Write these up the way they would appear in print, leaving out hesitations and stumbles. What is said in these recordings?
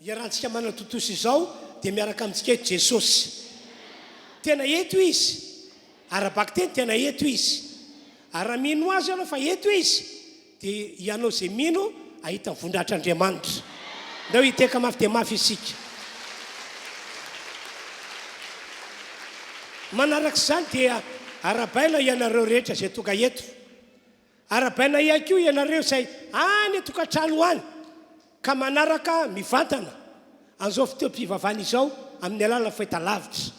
Iarahantsika manatontosa izao dia miaraka amintsika eto Jesosy. Tena eto Izy. Ara-bakiteny tena eto Izy. Ary raha mino Azy ianao fa eto Izy dia ianao izay mino hahita ny voninahitr'Andriamanitra. Ndao hitehaka mafy dia mafy isika. Manaraka izany dia arahabaina ianareo rehetra izay tonga eto. Arahabaina ihany koa ianareo izay any an-tokantrano any ka manaraka mivantana an'izao fotoam-pivavahana izao amin'ny alalan'ny fahitalavitra.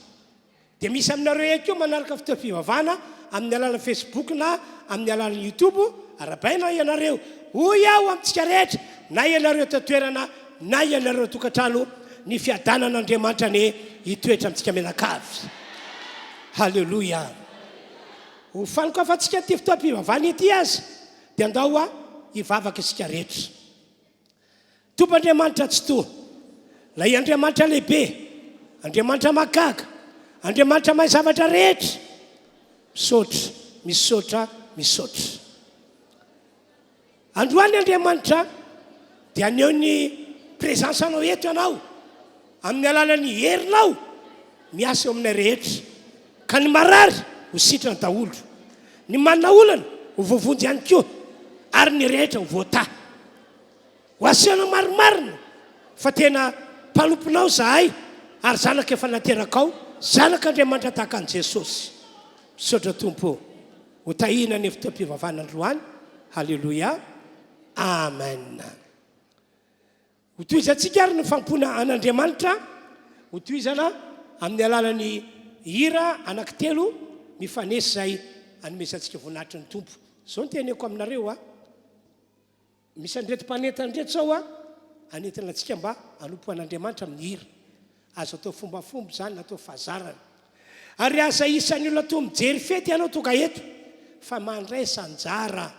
Dia misy aminareo ihany koa manaraka fotoam-pivavahana amin'ny alalan'ny Facebook na amin'ny alalan'ny YouTube, arahabaina ianareo. Hoy aho amintsika rehetra, na ianareo eto an-toerana na ianareo an-tokantrano, ny fiadanan'Andriamanitra anie hitoetra amintsika mianakavy. Haleloia. Ho fanokafantsika ity fotoam-pivavahana ity aza dia andao hivavaka isika rehetra. Tompo Andriamanitra Tsitoha, Ilay Andriamanitra lehibe, Andriamanitra mahagaga, Andriamanitra mahay zavatra rehetra, misaotra, misaotra, misaotra. Androany Andriamanitra dia haneho ny présence anao eto ianao amin'ny alalan'ny herinao miasa eo aminay rehetra ka ny marary ho sitrana daholo, ny manana olana ho voavonjy ihany koa ary ny rehetra ho voatahy. Ho asehonao marimarina fa tena mpanomponao izahay ary zanaka efa naterakao, zanak'Andriamanitra tahaka an'i Jesosy. Misaotra Tompo ô. Ho tahiana ny fotoam-pivavahana androany. Haleloia. Amen. Ho tohizantsika ary ny fanompoana an'Andriamanitra. Ho tohizana amin'ny alalan'ny hira anankitelo mifanesy izay anomezantsika voninahitry ny Tompo. Izao no teneniko aminareo a. Misy an'ireto mpanentana ireto izao a, hanentana antsika mba hanompo an'Andriamanitra amin'ny hira. Aza atao fombafomba izany na atao fahazarana. Ary aza isan'ny olona toa mijery fety ianao tonga eto, fa mandraisa anjara.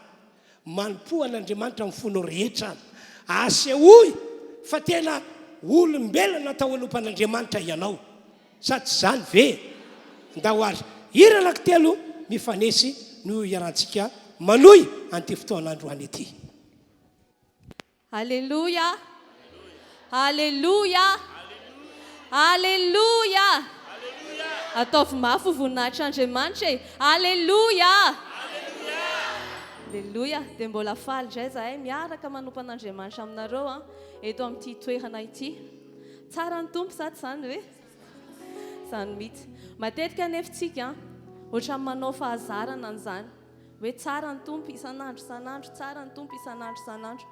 Manompoa an'Andriamanitra amin'ny fonao rehetra. Asehoy fa tena olombelona natao hanompo an'Andriamanitra ianao. Sa tsy izany ve? Ndao ary hira anankitelo mifanesy no iarahantsika manohy an'ity fotoana androany ity. Aleloia! Aleloia! Aleloia! Ataovy mafy ho voninahitr'Andriamanitra e! Aleloia! Aleloia! Dia mbola faly indray izahay miaraka manompo an'Andriamanitra aminareo an, eto amin'ity toerana ity. Tsara ny Tompo sa tsy izany ve? Izany mihitsy. Matetika anefa isika an, ohatran'ny manao fahazarana an'izany. Hoe tsara ny Tompo isan'andro isan'andro, tsara ny Tompo isan'andro isan'andro.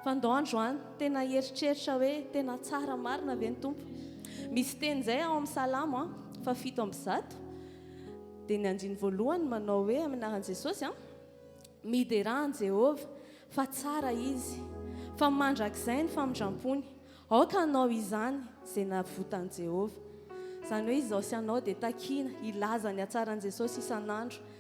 Fa ndao androany tena hieritreritra hoe tena tsara marina ve ny Tompo? Misy teny izay ao amin'ny Salamo an, faha 107, dia ny andiny voalohany manao hoe amin'ny anaran'i Jesosy an, Miderà an'i Jehovah, fa tsara Izy, fa mandrakizay ny famindram-pony. Aoka hanao izany izay navotan'i Jehovah. Izany hoe izaho sy ianao dia takina hilaza ny hatsaran'i Jesosy isan'andro.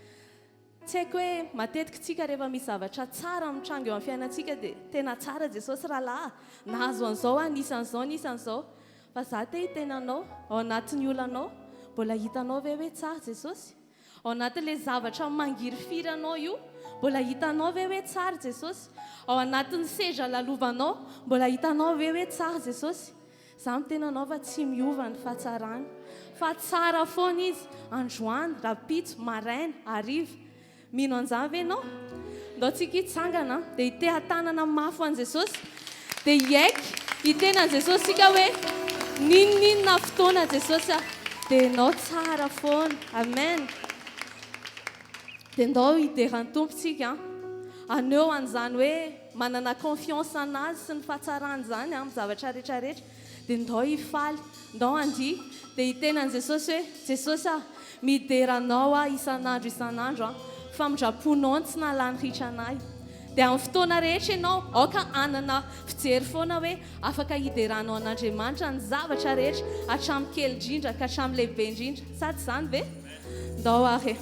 Tsy haiko hoe matetika isika rehefa misy zavatra tsara mitranga eo amin'ny fiainantsika dia tena tsara Jesosy rahalahy a! Nahazo an'izao aho, nisy an'izao, nisy an'izao. Fa za te hiteny anao, ao anatin'ny olanao, mbola hitanao ve hoe tsara Jesosy? Ao anatin'ilay zavatra mangirifiry anao io, mbola hitanao ve hoe tsara Jesosy? Ao anatin'ny sedra lalovanao, mbola hitanao ve hoe tsara Jesosy? Za miteny anao fa tsy miova ny fahatsarany. Fa tsara foana Izy, androany, rahampitso, maraina, hariva. Mino an'izany ve ianao? Ndao tsika hitsangana dia hiteha-tanana mafy ho an'i Jesosy dia hiaiky hiteny an'i Jesosy tsika hoe n'inon'inona fotoana Jesosy a dia ianao tsara foana. Amen. Dia ndao hidera ny Tompo tsika haneho an'izany hoe manana confiance an'Azy sy ny fahatsarany izany amin'ny zavatra rehetra rehetra. Dia ndao hifaly, ndao handihy, dia hiteny an'i Jesosy hoe, Jesosy ah, midera Anao aho isan'andro isan'andro an, famindram-ponao no tsy nahalany ritra an'ahy. Dia amin'ny fotoana rehetra ianao, aoka hanana fijery foana hoe afaka hideranao an'Andriamanitra ny zavatra rehetra, hatramin'ny kely indrindra ka hatramin'ny lehibe indrindra. Sa tsy izany ve? Ndao ary e.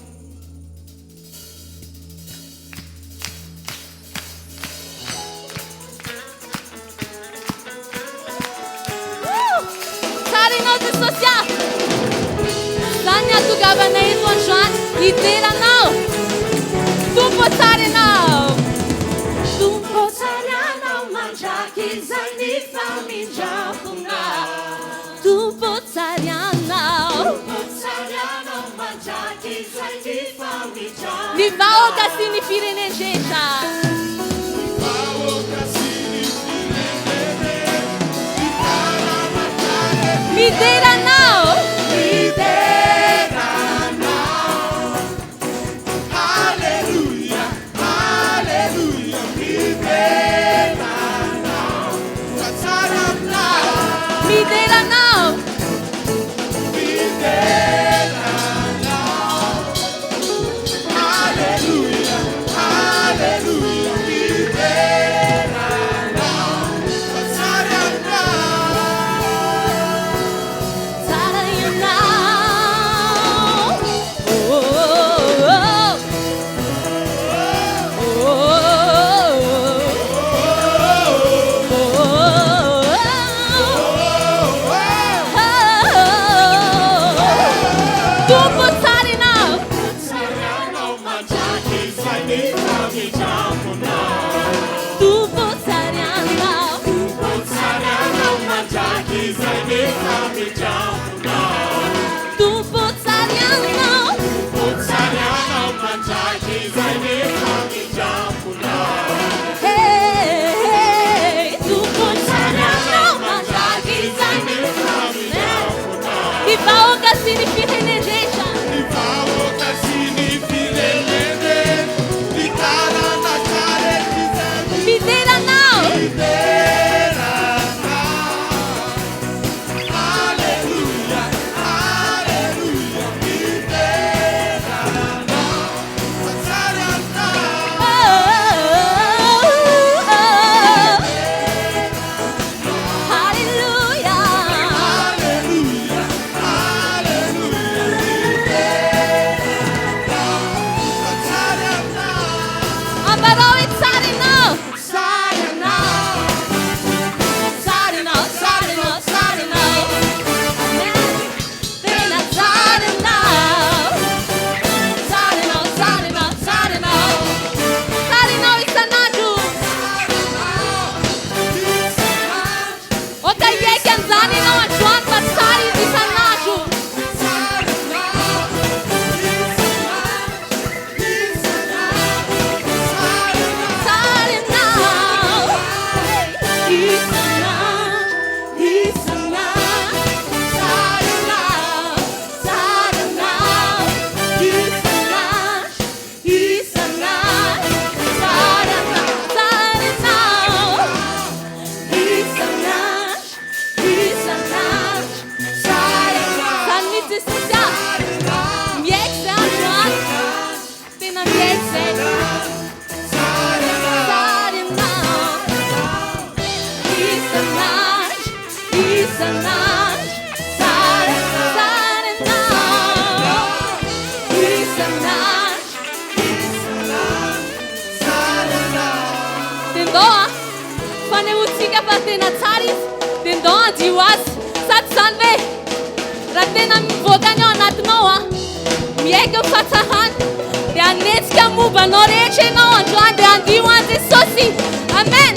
Tsara ianao Jesosy ah! Izany ny hahatongavanay eto androany hidera Anao. Tompo tsara ianao. Tompo tsara ianao mandrakizay ny. famindramponao. Tompo tsara Ianao. Ny vahoaka sy ny firenen-drehetra. Midera Anao. Midera Anao. Tsara Ianao. Oh, oh, oh. Oh, oh, oh. Oh. Tompo tsara Ianao. Tompo tsara Ianao. Tompo tsara Ianao. Hey, hey, Tompo tsara Ianao mandrakizay. Ny vahoaka sy ny firenen-drehetra. Ny vahoaka sy ny firenena, ny taranaka rehetra izay Midera Anao. Midera Anao. Aleloia, aleloia, midera Anao. Fa tsara Ianao. Oh, oh, oh. Hallelujah. Aleloia, aleloia, midera Anao. Fa tsara Ianao. Ambarao hoe tsara Ianao. Tsara Ianao. Tsara Ianao, tsara Ianao, tsara Ianao. Amen. Tena tsara Ianao. Tsara Ianao, tsara Ianao, tsara Ianao. Tsara Ianao isan'andro. Oka hiaiky an'izany ianao androany fa tsara izy isan'andro. Tsara Ianao. Isan'andro, isan'andro. Tsara Ianao, tsara Ianao. Isan'andro, isan'andro. Tsara Ianao, tsara Ianao. Isan'andro, isan'andro. Tsara Ianao. Zany mihitsy isika. Miaiky zay androany. Tena miaiky zay. Tsara Ianao. Isan'andro, isan'andro. Tsara, tsara Ianao. Isan'andro. Dia ndao a fanehoantsika fa tena tsara izy dia ndao andio azy sady zany ve raha tena mivoaka any ao anatinao a miaiky ny fahatsarany dia hanetsika momba anao rehetra ianao androany dia andio an Jesosy. Amen.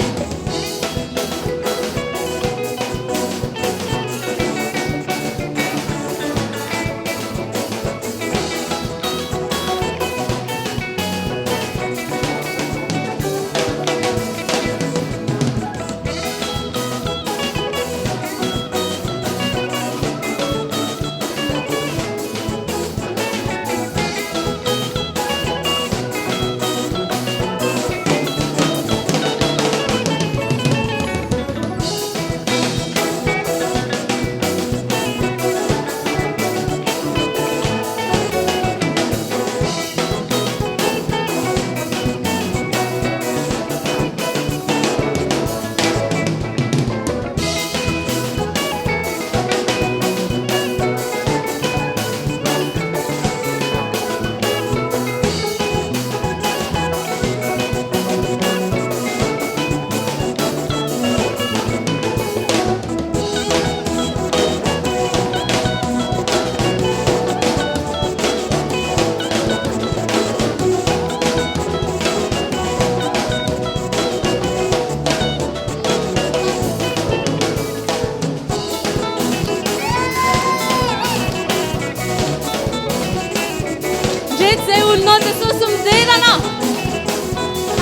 olonao Jesosy midera Anao.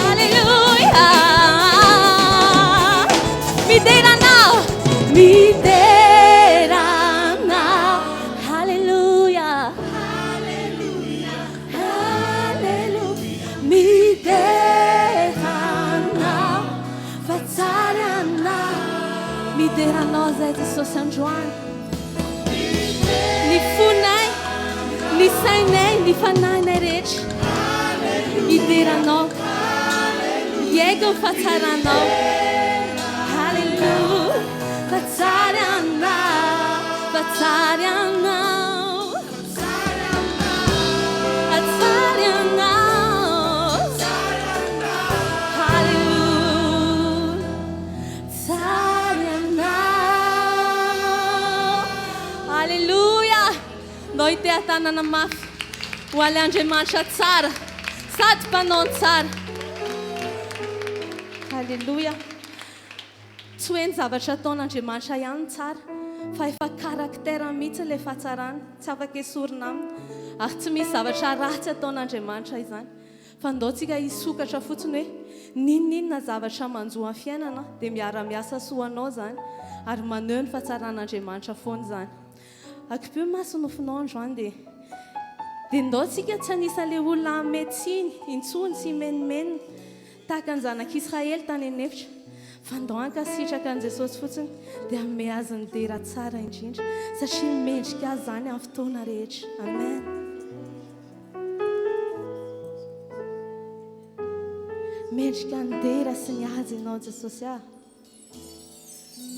Alléluia. Midera Anao. Midera Anao. Alléluia. Alléluia. Midera Anao. Fa tsara Anao. Midera Anao zay Jesosy androany. Ny fonay, ny sainay, ny fanahinay rehetra. Hidera Anao. Hiaiky ny fahatsaranao. Alléluia. Fa tsara Anao. Fa tsara Anao. Fa tsara Anao. Alléluia. Tsara Anao. Alléluia. Ndao hiteha-tanana mafy ho an'ilay Andriamanitra tsara sady mpanao ny tsara. Alléluia. Tsy hoe ny zavatra ataon'Andriamanitra ihany no tsara fa efa caractère mihitsy ilay fahatsarana, tsy afaka esorina aminy. Ary tsy misy zavatra ratsy ataon'Andriamanitra izany. Fa ndao tsika hisokatra fotsiny hoe n'inon'inona zavatra manjo amin'ny fiainana dia miara-miasa soa anao izany ary maneho ny fahatsaran'Andriamanitra foana izany. Akipio ny maso nofinao androany dia dia ndao tsika tsy anisan'ilay olona hanome tsiny intsony sy himenomenona tahaka ny zanak'Israely tany an'efitra fa ndao hankasitraka an'i Jesosy fotsiny dia hanome azy ny dera tsara indrindra satria mendrika azy izany amin'ny fotoana rehetra. Amen. Mendrika ny dera sy ny haja ianao Jesosy ah.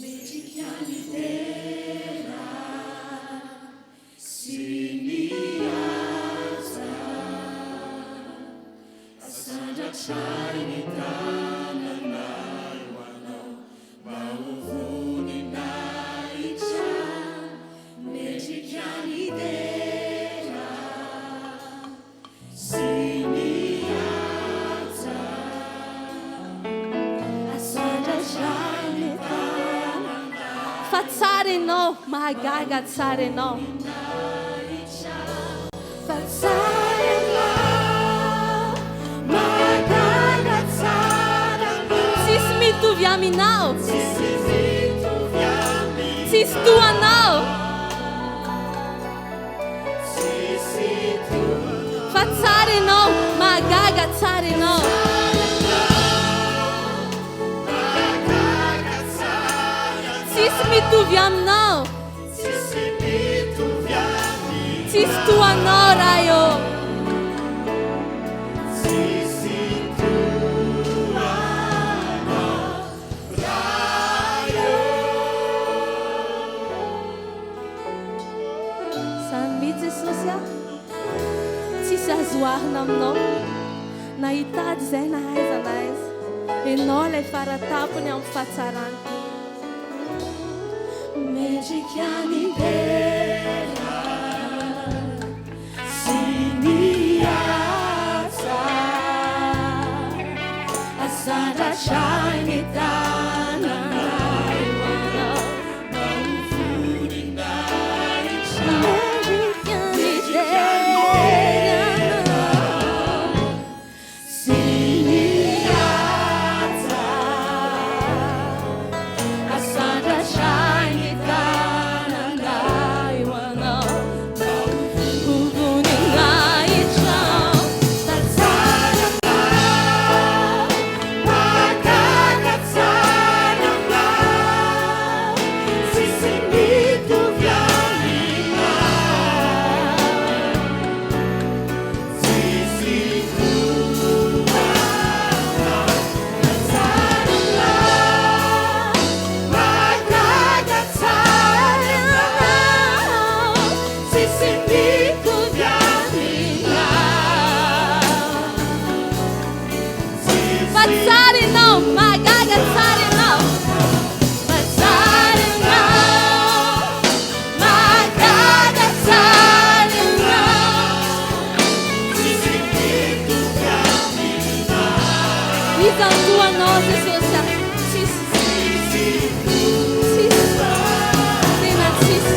Mendrika ny dera sy ny haja. Asandratray ny tananay ho anao mba ho voninahitra. Mendrika ny dera sy ny haja. Asandratray ny tananay. Fa tsara ianao, mahagaga tsara ianao. Fa tsara ianao, mahagaga tsara ianao. Tsisy mitovy aminao. Tsisy mitovy aminao. Tsisy toa anao. Tsisy toa anao. Fa tsara ianao, mahagaga tsara ianao. Mahagaga tsara ianao. Tsisy mitovy aminao. Tsisy mitovy aminao. Tsisy toa anao Ray ô. Tsisy toa anao Ray ô. Izany mihitsy Jesosy a. Tsisy azo oharina aminao. Na hitady izay na aiza na aiza. Ianao ilay fara-tampony amin'ny fahatsarana. Mendrika ny dera sy ny haja. Asandratray ny tananay ho anao mba ho voninahitra. Mendrika ny dera sy ny haja. Asandratray ny tananay ho anao mba ho voninahitra. Fa tsara anao, mahagaga tsara anao. Tsisy mitovy aminao. Tsisy toa anao. Tsara anao, mahagaga tsara anao. Tsisy mitovy aminao. Fa tsara ianao, mahagaga tsara ianao. Fa tsara ianao, mahagaga tsara ianao. Tsisy mitovy aminao. Iza no toa anao Jesosy a? Tsisy. Tsisy. Tena tsisy.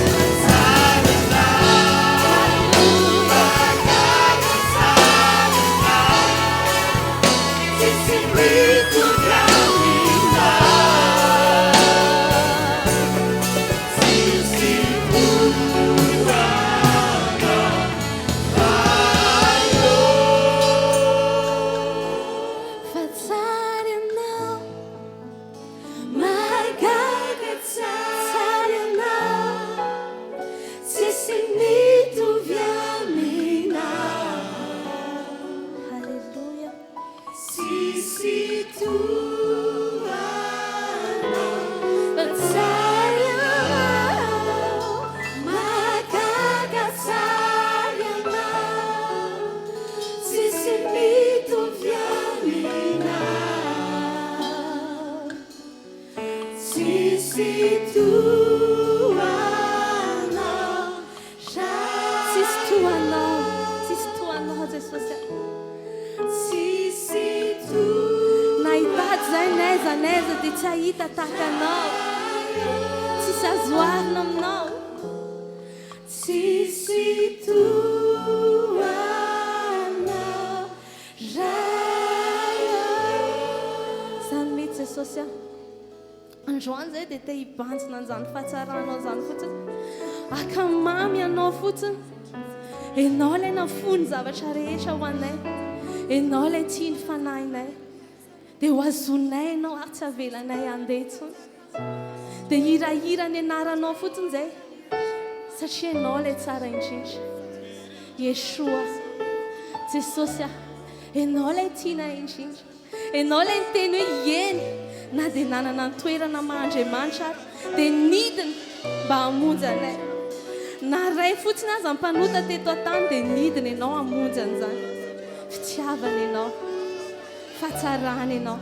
tsy hahita tahaka Anao. Tsisy azo oharina aminao. Tsisy toa Anao Ray ô. Izany mihitsy Jesosy a. Androany izay dia te hibanjina an'izany fahatsaranao izany fotsiny. Haka mamy anao fotsiny. Ianao ilay nafoy ny zavatra rehetra ho anay. Ianao ilay tia ny fanahinay. Dia ho azoninay ianao ary tsy avelanay handeha intsony. Dia hirahira ny anaranao fotsiny izay. Satria ianao ilay tsara indrindra. Yeshua. Jesosy ah. Ianao ilay tianay indrindra. Ianao ilay niteny hoe eny na dia nanana ny toerana maha Andriamanitra ary dia nidina mba hamonjy anay. Na ray fotsiny aza ny mpanota teto an-tany dia nidina Ianao hamonjy an'izany. Fitiavana Ianao. Fahatsarana Ianao.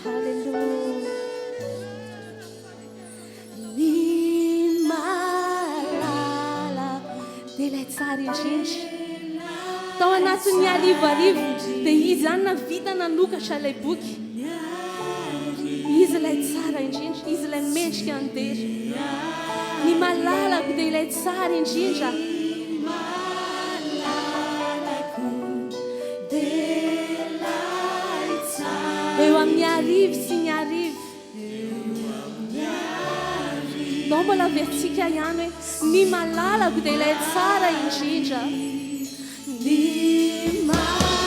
Haleloia. Ny malala dia ilay tsara indrindra. Tao anatin'ny arivoarivo dia izy ihany nahavita nanokatra ilay boky. Izy ilay tsara indrindra, izy ilay mendrika ny dera. Ny malalako dia ilay tsara indrindra. Eo amin'ny arivo sy ny arivo. Ndao mbola averintsika ihany hoe ny malalako dia ilay tsara indrindra. Ny malalako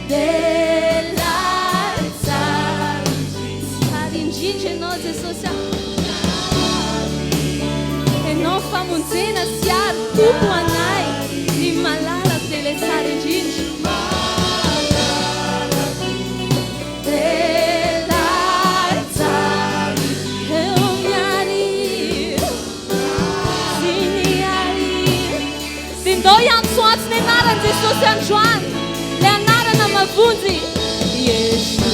dia ilay tsara indrindra. Tsara indrindra ianao Jesosy ah. Ianao famonjena sy aro Tompo anay. Ny malalako dia ilay tsara indrindra. Dia ndao hiantsoantso ny anaran'i Jesosy androany, ilay anarana mahavonjy. Yeshua.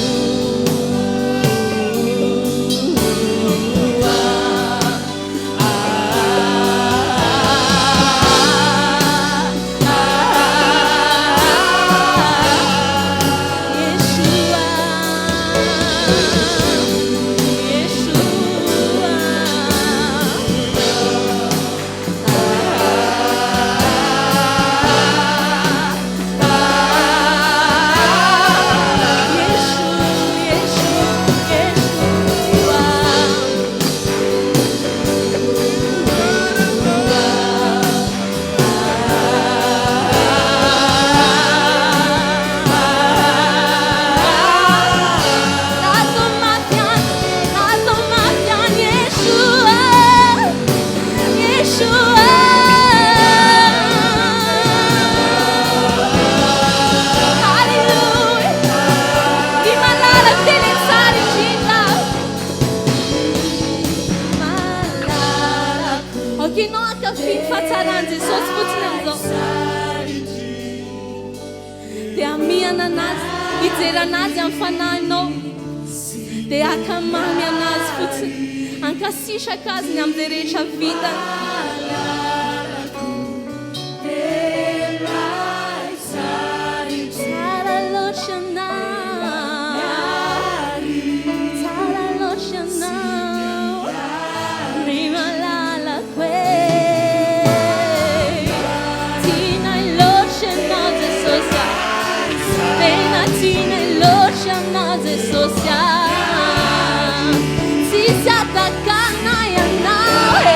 Aoka ianao hankafy ny fahatsaran'i Jesosy fotsiny amin'izao. Dia hamihana an'Azy, hijery an'Azy amin'ny fanahinao. Dia haka mamy an'Azy fotsiny. Hankasitraka Azy ny amin'izay rehetra vitany. Tsara loatra Ianao, tsara loatra Ianao. Ny malalako e, tianay loatra Ianao Jesosy a, tena tianay loatra Ianao Jesosy a, tsisy atakana Ianao e.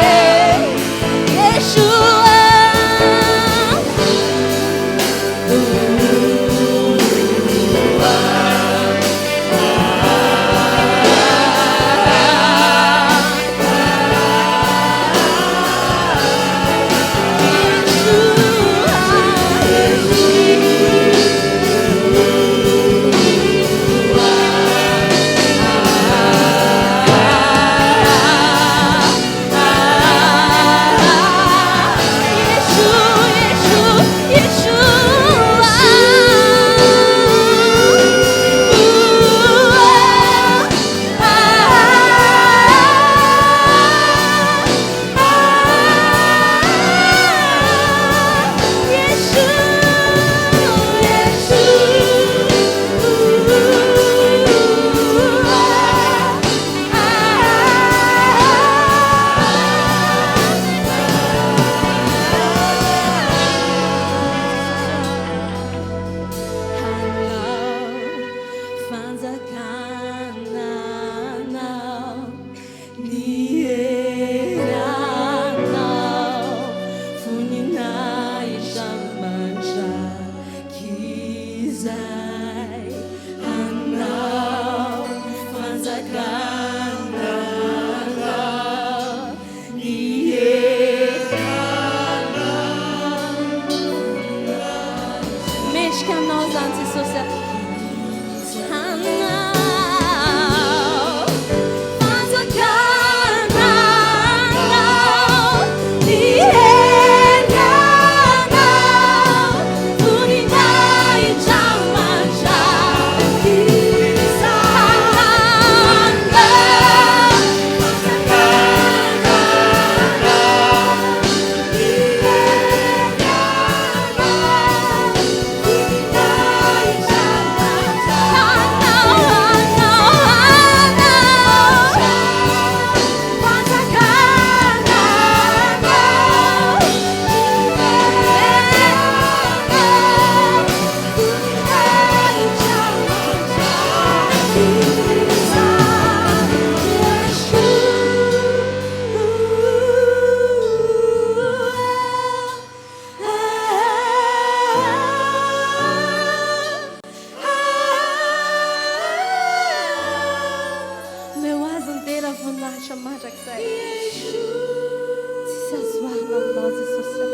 Anao Jesosy a.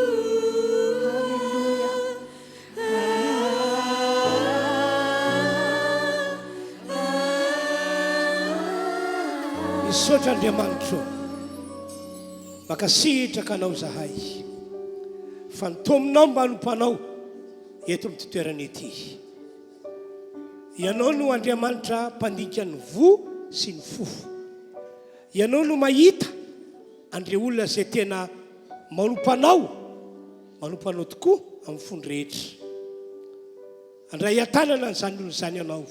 Alléluia. Misaotra Andriamanitro. Mankasitraka Anao izahay fa nitaominao mba hanompo Anao eto amin'ity toerana ity. Ianao no Andriamanitra mpandinika ny voa sy ny fo. Ianao no mahita an'ireo olona izay tena manompo Anao, manompo Anao tokoa amin'ny fony rehetra. Handray an-tanana an'izany olona izany Ianao.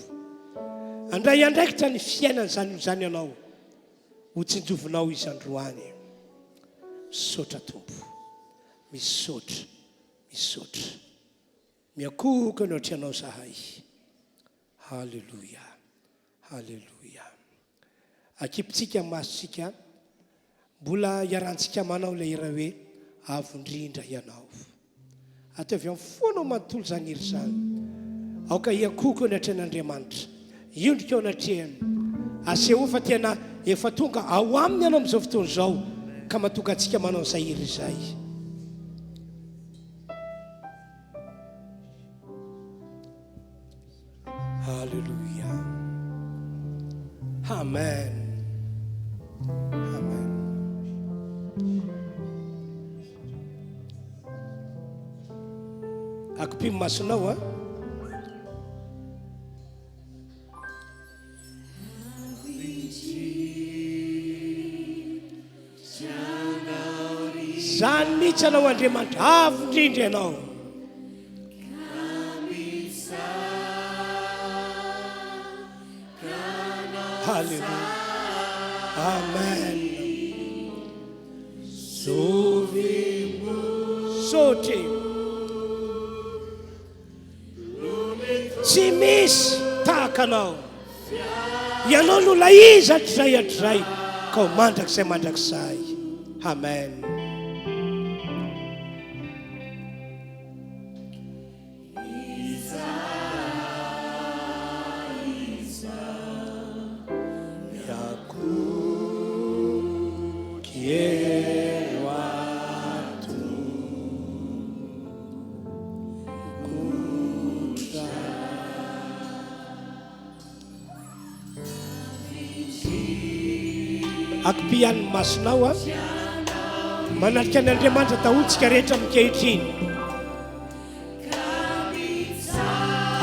Handray andraikitra ny fiainan'izany olona izany Ianao. Ho tsinjovinao izy androany. Misaotra Tompo. Misaotra. Misaotra. Miankohoka eo anatrehanao izahay. Haleloia. Haleloia. Akipintsika ny masontsika. Mbola iarahantsika manao ilay hira hoe Avo indrindra Ianao. Ataovy amin'ny fonao manontolo izany hira izany. Aoka hiankohoka eo anatrehan'Andriamanitra. Hiondrika eo anatrehany. Asehoy fa tena efa tonga ao aminy ianao amin'izao fotoana izao ka mahatonga antsika manao izay hira izay. Haleloia. Amen. Amen. Akipio ny masonao a. Zany mihitsy ianao Andriamanitra, avo indrindra ianao. Haleloia. Amen. Sotry. Tsy misy tahaka anao. Ianao no ilay izy hatrizay hatrizay ka ho mandrakizay mandrakizay. Amen. Akipihany ny masonao a. Manatrika an' Andriamanitra daholo tsika rehetra aminkehitriny.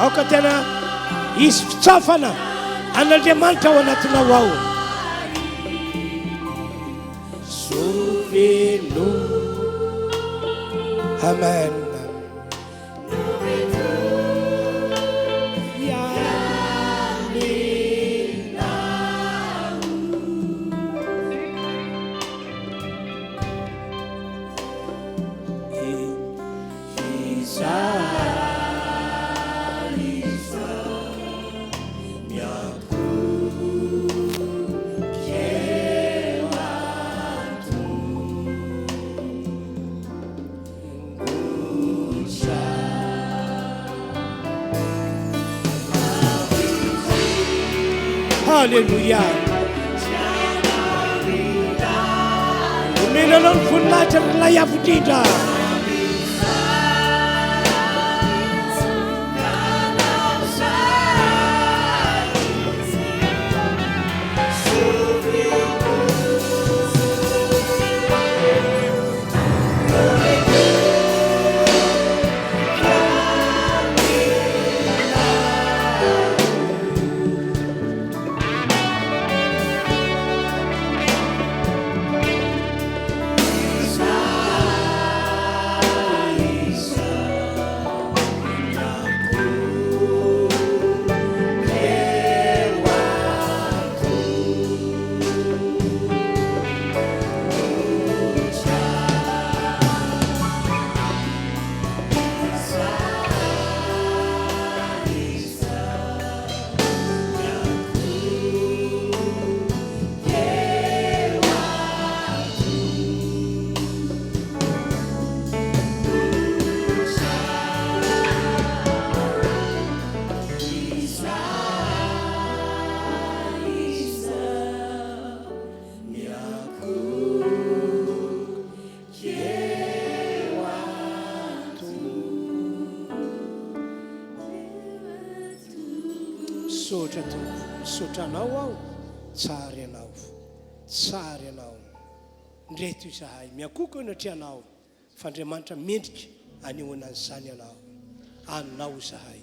Aoka tena hisy fitsafana an'Andriamanitra ao anatinao ao. Zovelo. Amen. Haleloia. Omena anao ny voninahitra ry ilay avo indrindra. Misaotra Tompo. Misaotra Anao aho. Tsara Ianao. Tsara Ianao. Ndreto izahay. Miankohoka eo anatrehanao. Fa Andriamanitra mendrika anehoana an'izany Ianao. Anao izahay.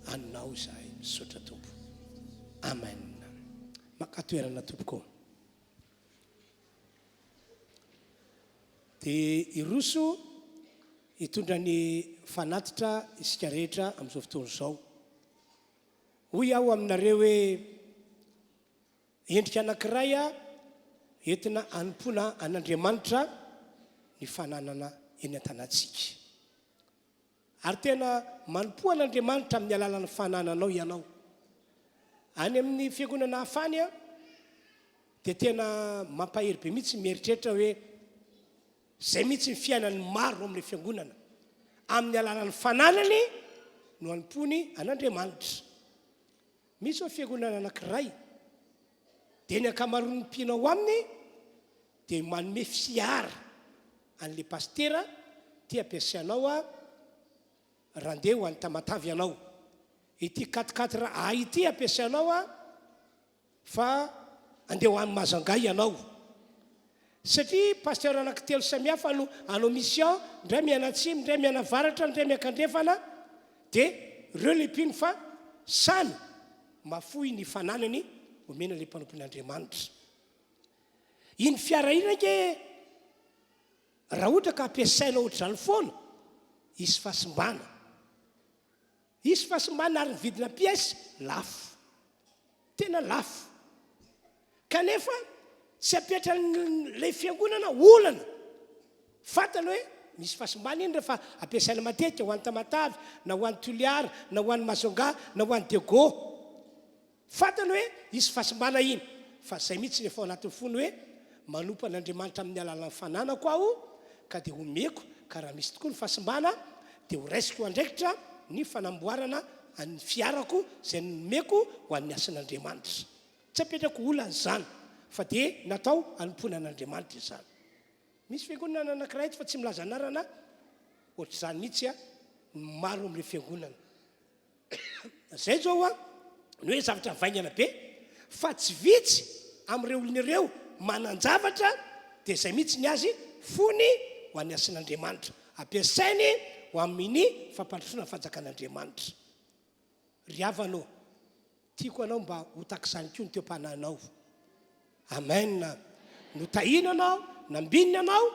Anao izahay. Misaotra Tompo. Amen. Maka toerana tompoko. Dia hiroso hitondra ny fanatitra isika rehetra amin'izao fotoana izao. Hoy aho aminareo hoe, endrika anankiray entina hanompoana an'Andriamanitra ny fananana eny an-tanantsika. Ary tena manompoa an'Andriamanitra amin'ny alalan'ny fanananao ianao. Any amin'ny fiangonana hafa any dia tena mampahery be mihitsy ny mieritreritra hoe izay mihitsy ny fiainan'ny maro ao amin'ilay fiangonana. Amin'ny alalan'ny fananany no anompoany an'Andriamanitra. Misy ao fiangonana anankiray dia ny ankamaroan'ny mpino ao aminy dia manome fiara an'ilay pasitera, ity ampiasainao a, raha andeha ho any Tamatave ianao. Ity quatre quatre A ity ampiasainao a, fa andeha ho any Majunga ianao. Satria pasteur anankitelo samihafa no hanao mission, indray mianatsimo, indray mianavaratra, indray miankandrefana, dia ireo ilay mpino fa samy mahafoy ny fananany omena ilay mpanompon'Andriamanitra. Iny fiara iny ange raha ohatra ka ampiasaina ohatr'izany foana, hisy fahasimbana. Hisy fahasimbana ary ny vidina pièce lafo. Tena lafo. Kanefa tsy apetran'ilay fiangonana olana. Fantany hoe misy fahasimbana iny rehefa ampiasaina matetika ho an'i Tamatave na ho an'i Toliara na ho an'i Majunga na ho an'i Diego. Fantany hoe hisy fahasimbana iny, fa izay mihitsy no efa ao anatin'ny fony hoe, Manompo an'Andriamanitra amin'ny alalan'ny fananako aho, ka dia homeko, ka raha misy tokoa ny fahasimbana, dia ho raisiko andraikitra ny fanamboarana an'ny fiarako izay nomeko ho an'ny asan'Andriamanitra. Tsy apetrako olana izany, fa dia natao hanompoana an'Andriamanitra izany. Misy fiangonana anankiray eto fa tsy milaza anarana, ohatr'izany mihitsy ny maro amin'ireo fiangonana. Zay zao hoa ny hoe zavatra vaingana be fa tsy vitsy amin'ireo olona ireo manan-javatra dia zay mihitsy ny azy fony ho an'ny hasin'Andriamanitra. Ampiasainy ho amin'ny fampandrosoana ny fanjakan'Andriamanitra. Ry havana ô, tiako anao mba ho tahak'izany koa ny teo-panahinao. Amen. Notahina anao, nambinina anao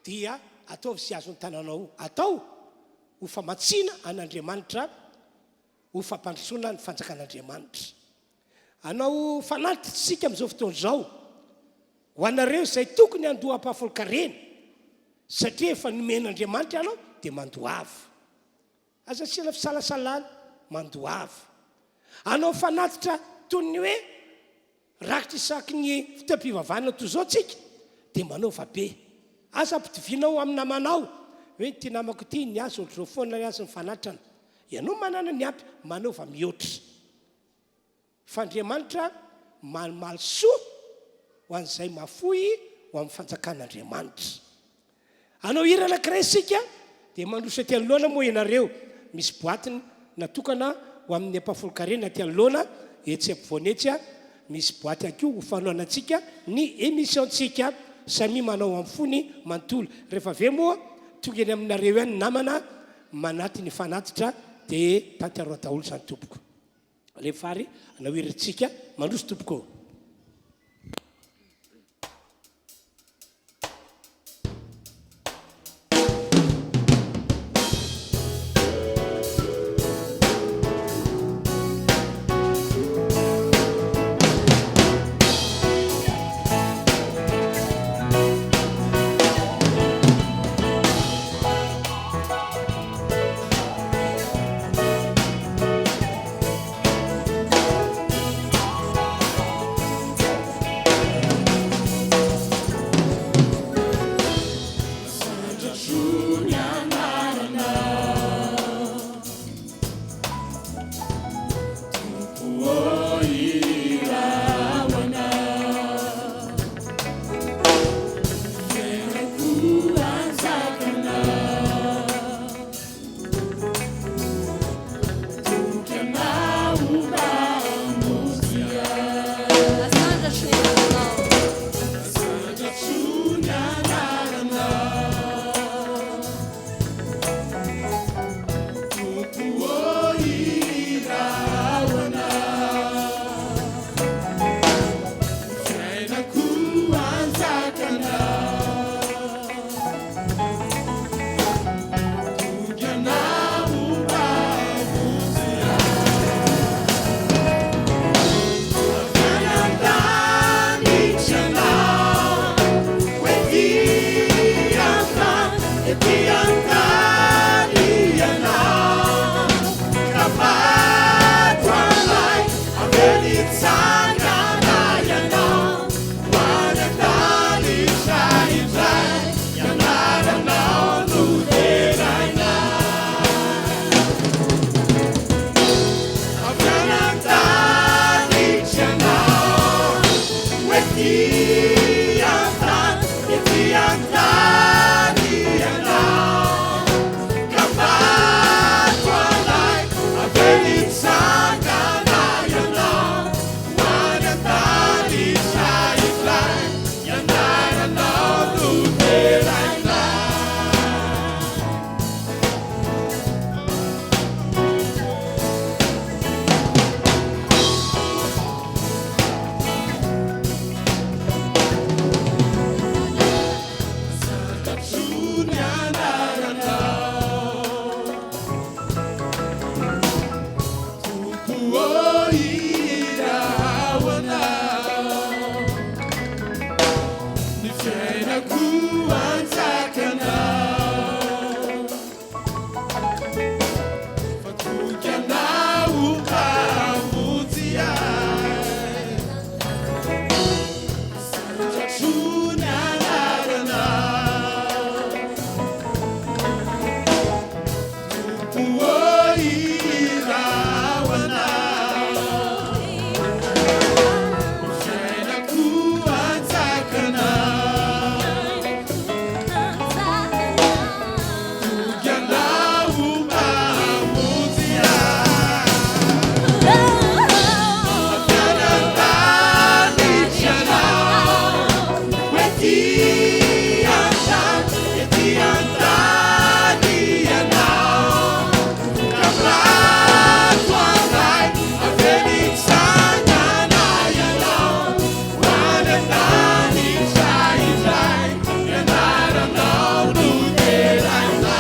dia ataovy izay azon'ny tananao atao ho famatsiana an'Andriamanitra, ho fampandrosoana ny fanjakan'Andriamanitra. Hanao fanatitra isika amin'izao fotoana izao ho anareo izay tokony handoa ampahafolon-karena satria efa nomen'Andriamanitra ianao dia mandoava. Aza asiana fisalasalana, mandoava. Hanao fanatitra toy ny hoe rakitra isaky ny fotoam-pivavahana toy izao tsika, dia manaova be. Aza ampitovianao amin'ny namanao hoe ity namako ity ny azy ohatr'izao foana ny azy ny fanatrana. Ianao manana ny ampy, manaova mihoatra. Fa Andriamanitra malimaly soa ho an'izay mahafoy ho amin'ny fanjakan'Andriamanitra. Hanao hira anankiray isika, dia mandroso aty anoloana moa ianareo. Misy boaty natokana ho amin'ny ampahafolon-karena aty anoloana, etsy ampovoany etsy, misy boaty ihany koa ho fanohanantsika ny émission-tsika. Samia manao amin'ny fony manontolo. Rehefa avy eo moa, tonga eny aminareo ihany ny namana manaty ny fanatitra, dia tanteraho daholo izany tompoko. Alefa ary anao irintsika mandroso tompoko ô. Ety an-tany ianao ka maty ho anay, avy eo nitsangana ianao ho any an-danitra indray, ny anaranao no deraina. Avy any an-danitra ianao ho ety an-tany, ety an-tany ianao ka maty ho anay, avy eo nitsangana ianao ho any an-danitra indray, ny anaranao no deraina. Santatro ny anaranao, Tompo ô, hira ho anao, ny fiainako anjakanao, fa toky anao Mpamonjy ahy. Santatro ny anaranao, Tompo ô, hira ho anao, ny fiainako anjakanao, toky anao Mpamonjy ahy. Avy any an-danitra ianao, ho ety an-tany, ety an-tany ianao, ka maty ho anay, avy eo nitsangana ianao, ho any an-danitra indray, ny anaranao no deraina.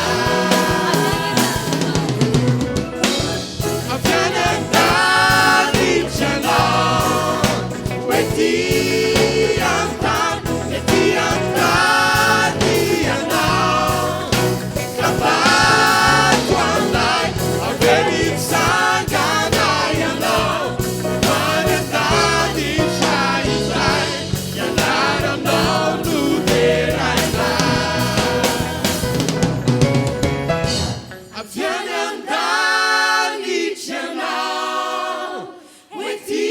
Avy any an-danitra ianao, ho ety an-tany, ety an-tany ianao, ka maty ho anay, avy eo nitsangana ianao, ho any an-danitra indray, ny anaranao no deraina. Avy any an-danitra ianao, ho ety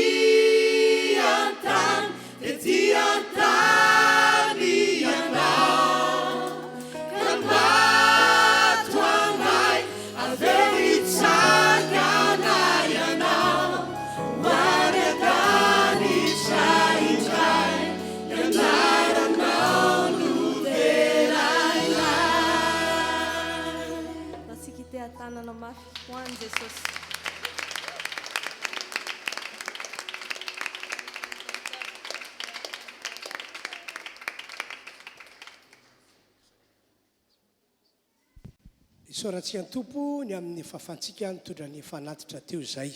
an-tany, ety an-tany ianao, ka maty ho anay, avy eo nitsangana ianao, ho any an-danitra indray, ny anaranao no deraina. Antsika iteha-tanana mafy ho an'i Jesosy. Isaorantsika ny Tompo ny amin'ny fahafahantsika nitondra ny fanatitra teo izay.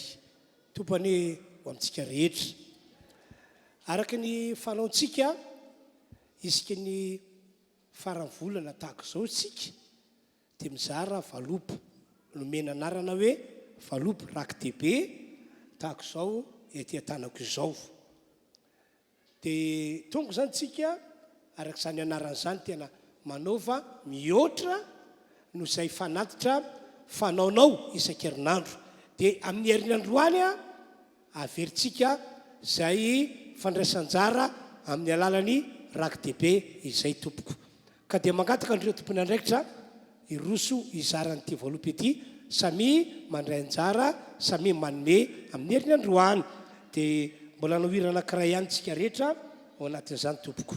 Tompo anie ho amintsika rehetra. Araka ny fanaontsika, isaky ny faran'ny volana tahaka izao isika dia mizara valopy nomena anarana hoe valopy raki-dehibe tahaka izao ety an-tanako izao. Dia tonga izany tsika araka izany anarana izany tena manaova mihoatra noho izay fanatitra fanaonao isan-kerinandro. Dia amin'ny herin'ny androany averintsika izay fandraisanjara amin'ny alalan'ny raki-dehibe izay tompoko. Ka dia mangataka an'ireo tompon'andraikitra hiroso hizara an'ity valopy ity, samia mandray anjara, samia manome amin'ny heriny androany. Dia mbola hanao hira anankiray ihany tsika rehetra ao anatin'izany tompoko.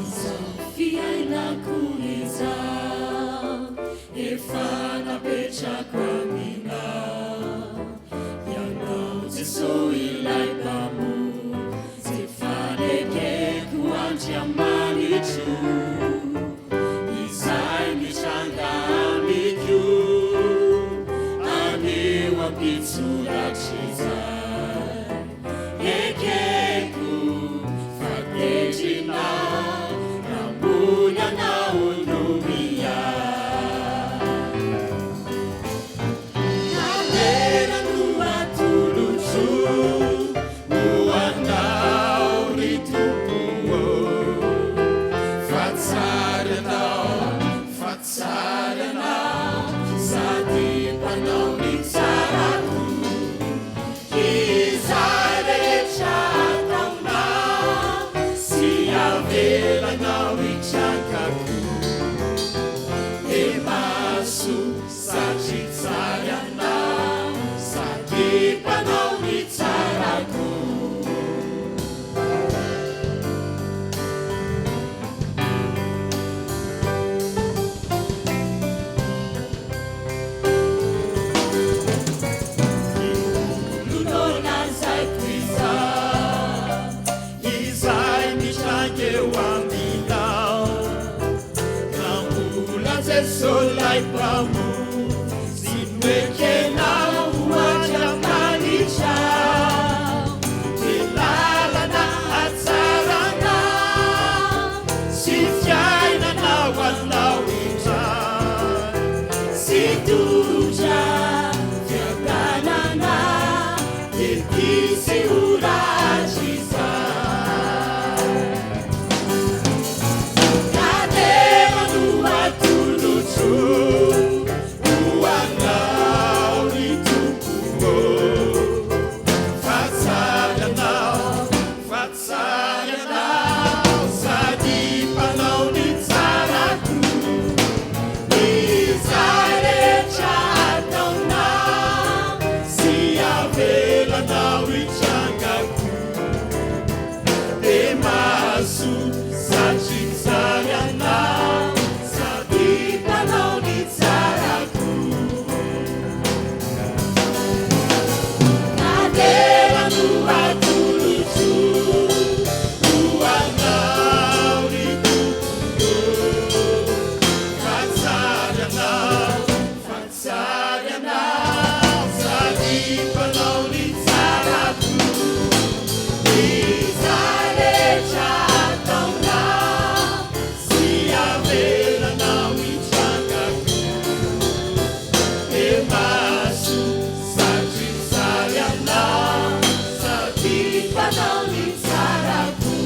Izao fiainako izao efa napetrako aminao Ianao Jesoa ilay Mpamonjy efa nekeko Andriamanitro izay mitranga amiko. Jeso 'lay Mpamonjy noekenao ho Andriamanitra Dia lalana hatsarana sy fiainana ho anao indray Sy tototra fiadanana ety sy ho rahatrizay. Kadera no atolotro ho anao ry Tompo ô, fa tsara Ianao, fa tsara Ianao, sady mpanao ny tsara koa. Izay rehetra ataonao sy avelanao hitranga koa. Dia mahasoa satria tsara Ianao, sady mpanao ny tsara koa. Kadera no atolotro ho anao ry Tompo ô, fa tsara Ianao, fa tsara Ianao, sady mpanao ny tsara koa. Izay rehetra ataonao sy avelanao hitranga koa. Dia mahasoa satria tsara Ianao, sady mpanao ny tsara koa.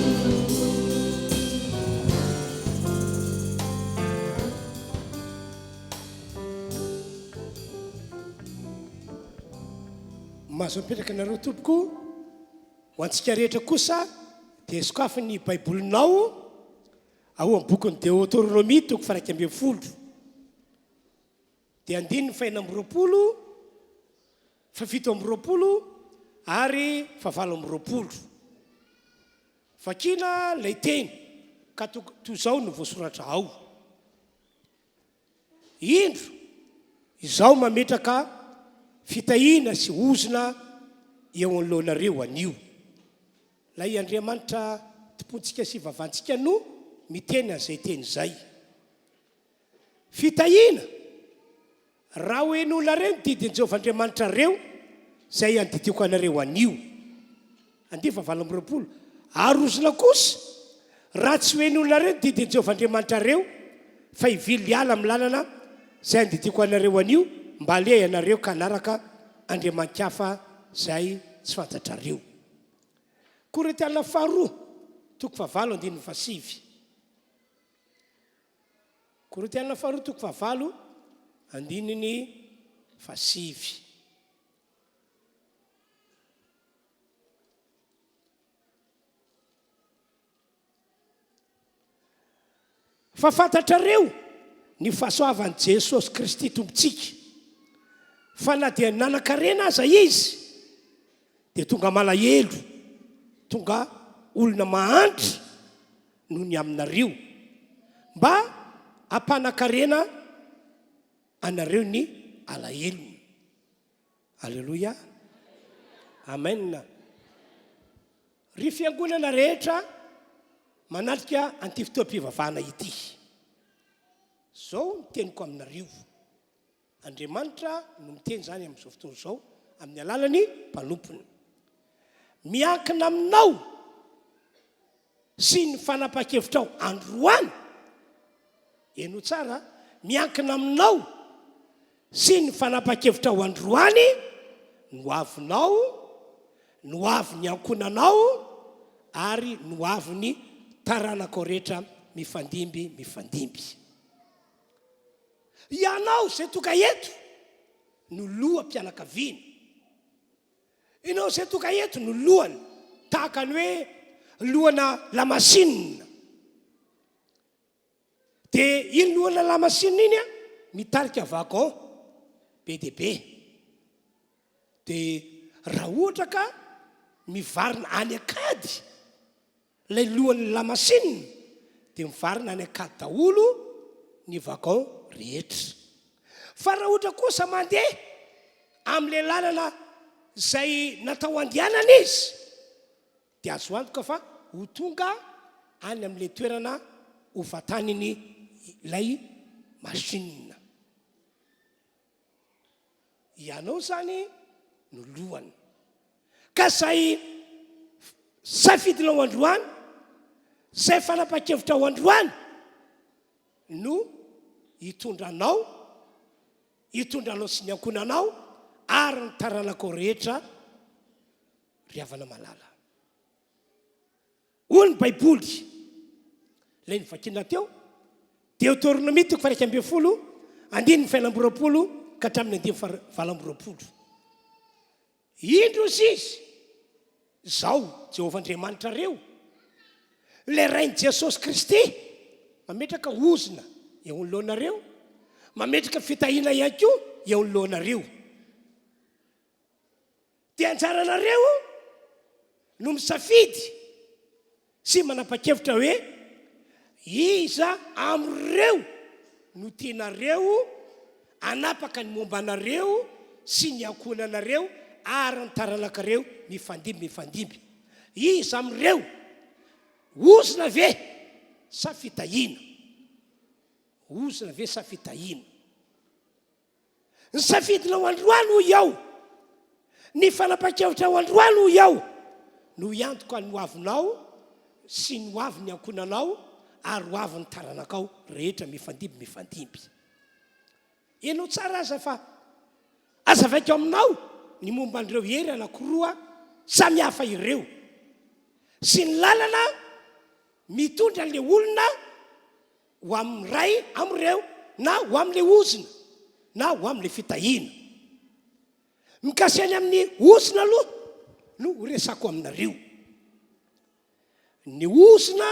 Mahazo mipetraka nareo tompoko. Ho antsika rehetra kosa dia sokafy ny Baibolinao ao amin'ny bokin'ny Deoteronomia toko faha 11. Dia andininy fahenina amby 20, faha 27 ary faha 28. Vakina ilay teny ka toy izao no voasoratra ao. Indro, izaho mametraka fitahiana sy ozona eo anoloanareo anio. Ilay Andriamanitra tompontsika sy vavantsika no miteny an'izay teny izay. Fitahiana, raha ho henoinareo ny didin'i Jehovah Andriamanitrareo, izay andidiako anareo anio. Andiany fahavalo amby 20. Ary ozona kosa, raha tsy ho henoinareo ny didin'i Jehovah Andriamanitrareo, fa hivily hiala amin'ny lalana izay andidiako anareo anio, mba haleha ianareo ka hanaraka andriamani-kafa izay tsy fantatrareo. Korintiana faharoa, toko fahavalo andininy fahasivy. Korintiana faharoa toko fahavalo andininy fahasivy. Fa fantatrareo ny fahasoavan'i Jesosy Kristy Tompontsika, fa na dia nanan-karena aza Izy, dia tonga malahelo, tonga olona mahantra noho ny aminareo, mba hampanan-karena anareo ny alahelony. Aleloia. Amen. Ry fiangonana rehetra manatrika an'ity fotoam-pivavahana ity. Zao ny teniko aminareo. Andriamanitra no miteny izany amin'izao fotoana izao amin'ny alalan'ny mpanompony. Miankina aminao sy ny fanapahan-kevitrao androany, henoy tsara, miankina aminao sy ny fanapahan-kevitrao androany ny hoavinao, ny hoavin'ny ankohonanao ary ny hoavin'ny taranakao rehetra mifandimby mifandimby. Ianao izay tonga eto no loham-pianakaviana. Ianao izay tonga eto no lohany, tahaka ny hoe lohana lamasinina. Dia iny lohana lamasinina iny mitarika wagon be dia be. Dia raha ohatra ka mivarina any an-kady Ilay lohan'ny lamasinina dia mivarina any an-kady daholo ny wagon rehetra. Fa raha ohatra kosa mandeha amin'ilay lalana izay natao handehanana izy dia azo antoka fa ho tonga any amin'ilay toerana ho vantaniny ilay machine. Ianao izany no lohany. Ka izay safidinao androany, izay fanapahan-kevitrao androany no hitondra anao, hitondra anao sy ny ankohonanao ary ny taranakao rehetra ry havana malala. Hoy ny Baiboly, ilay novakiana teo, Deoteronomia toko faha 11, andininy faha 26 ka hatramin'ny andininy faha 28. Indro hozy izy, Izaho, Jehovah Andriamanitrareo, ilay Rain'i Jesosy Kristy, mametraka ozona eo anoloanareo, mametraka fitahiana ihany koa eo anoloanareo. Dia anjaranareo no misafidy sy manapa-kevitra hoe iza amin'ireo no tianareo hanapaka ny momba anareo sy ny ankohonanareo ary ny taranakareo mifandimby mifandimby. Iza amin'ireo? Ozona ve sa fitahiana? Ozona ve sa fitahiana? Ny safidinao androany hoy aho, ny fanapahan-kevitrao androany hoy aho no hiantoka ny hoavinao sy ny hoavin'ny ankohonanao ary hoavin'ny taranakao rehetra mifandimby mifandimby. Henoy tsara aza fa azavaiko aminao ny momba an'ireo hery anankiroa samihafa ireo sy ny lalana mitondra an'ilay olona Ho amin'ny iray amin'ireo na ho amin'ilay ozona na ho amin'ilay fitahiana. Mikasika ny amin'ny ozona aloha no horesako aminareo. Ny ozona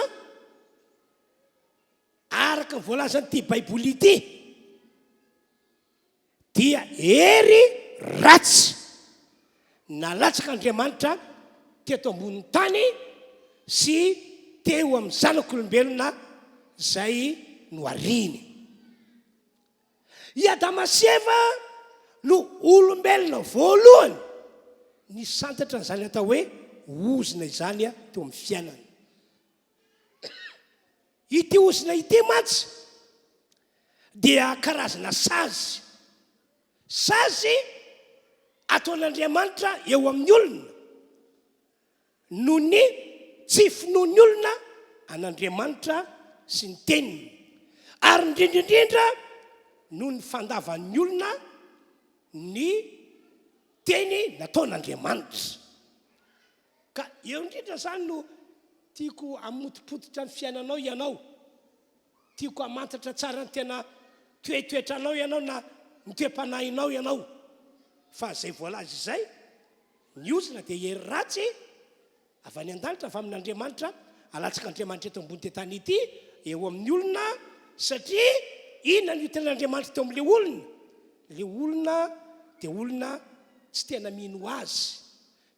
araka ny voalazan'ity Baiboly ity dia hery ratsy nalatsak'Andriamanitra teto ambonin'ny tany sy teo amin'ny zanak'olombelona izay nohariny. I Adama sy Eva no olombelona voalohany nisantatra an'izany atao hoe ozona izany teo amin'ny fiainany. Ity ozona ity mantsy dia karazana sazy. Sazy ataon'Andriamanitra eo amin'ny olona noho ny tsy finoan'ny olona an'Andriamanitra sy ny teniny, ary indrindra indrindra noho ny fandavan'ny olona ny teny nataon'Andriamanitra. Ka eo indrindra izany no tiako hamotopototra ny fiainanao ianao. Tiako hamantatra tsara ny tena toetoetranao ianao na ny toe-panahinao ianao. Fa izay voalaza izay, ny ozona dia hery ratsy avy any an-danitra, avy amin'Andriamanitra, alatsak'Andriamanitra eto ambony tany ity, eo amin'ny olona, satria inona no hitan'Andriamanitra teo amin'ilay olona? Ilay olona dia olona tsy tena mino azy.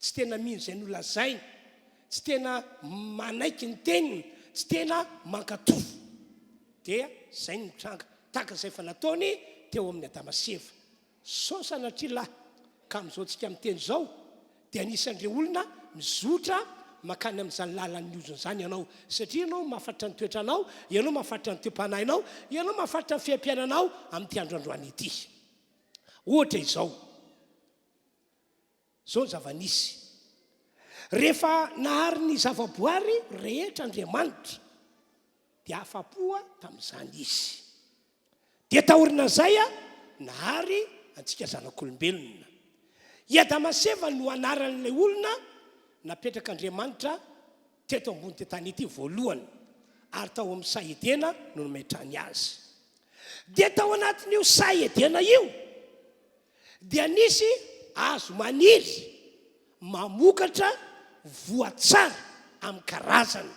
Tsy tena mino izay nolazainy, tsy tena manaiky ny teniny, tsy tena mankatò. Dia izay no mitranga, tahaka izay efa nataony teo amin'i Adama sy Eva. Sao sanatria lahy ka amin'izao tsika miteny izao dia anisan'ireo olona mizotra mankany amin'izany lalan'ny ozona izany ianao, satria ianao mahafantatra ny toetranao, ianao mahafantatra ny toe-panahinao, ianao mahafantatra ny fiaimpiainanao amin'ity andro androany ity. Ohatra izao. Izao ny zava-nisy. Rehefa nahary ny zavaboary rehetra Andriamanitra, dia afa-po tamin'izany Izy. Dia taorian'izay, nahary antsika zanak'olombelona. I Adama sy Eva no anaran'ilay olona napetrak'Andriamanitra teto ambony tany ity voalohany, ary tao amin'ny saha Edena no nametrahany azy. Dia tao anatin'io saha Edena io, dia nisy hazo maniry mamokatra voa tsara amin'ny karazany.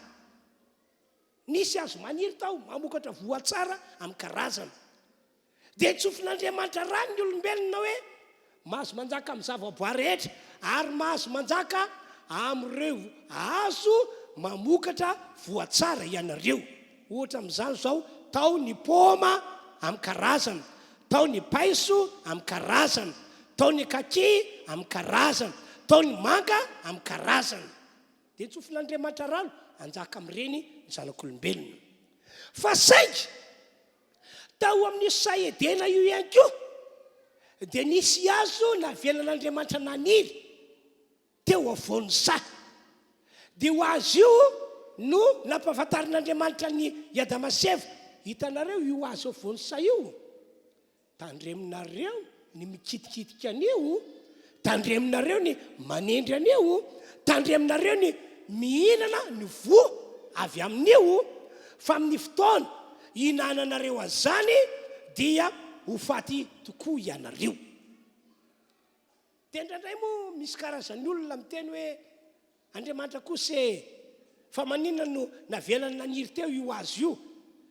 Nisy hazo maniry tao mamokatra voa tsara amin'ny karazany. Dia tsofin'Andriamanitra rano ny olombelona hoe mahazo manjaka amin'ny zavaboary rehetra ary mahazo manjaka amin'ireo hazo mamokatra voa tsara ianareo. Ohatra amin'izany izao, tao ny paoma amin'ny karazany, tao ny paiso amin'ny karazany, tao ny kaki amin'ny karazany, tao ny manga amin'ny karazany. Dia tsofin'Andriamanitra rano hanjaka amin'ireny ny zanak'olombelona. Fa saingy. Tao amin'io saha Edena io ihany koa dia nisy hazo navelan'Andriamanitra naniry teo afovoan'ny saha. Dia io hazo io no nampahafantarin'Andriamanitra an'i Adama sy Eva. Hitanareo io hazo afovoan'ny saha io? Tandremonareo ny mikitikitika an'io, tandremonareo ny manendry an'io, tandremonareo ny mihinana ny voa avy amin'io, fa amin'ny fotoana hihinananareo an'izany dia ho faty tokoa ianareo. Dia indraindray moa misy karazan'ny olona miteny hoe Andriamanitra kosa e! Fa maninona no navelany naniry teo io hazo io,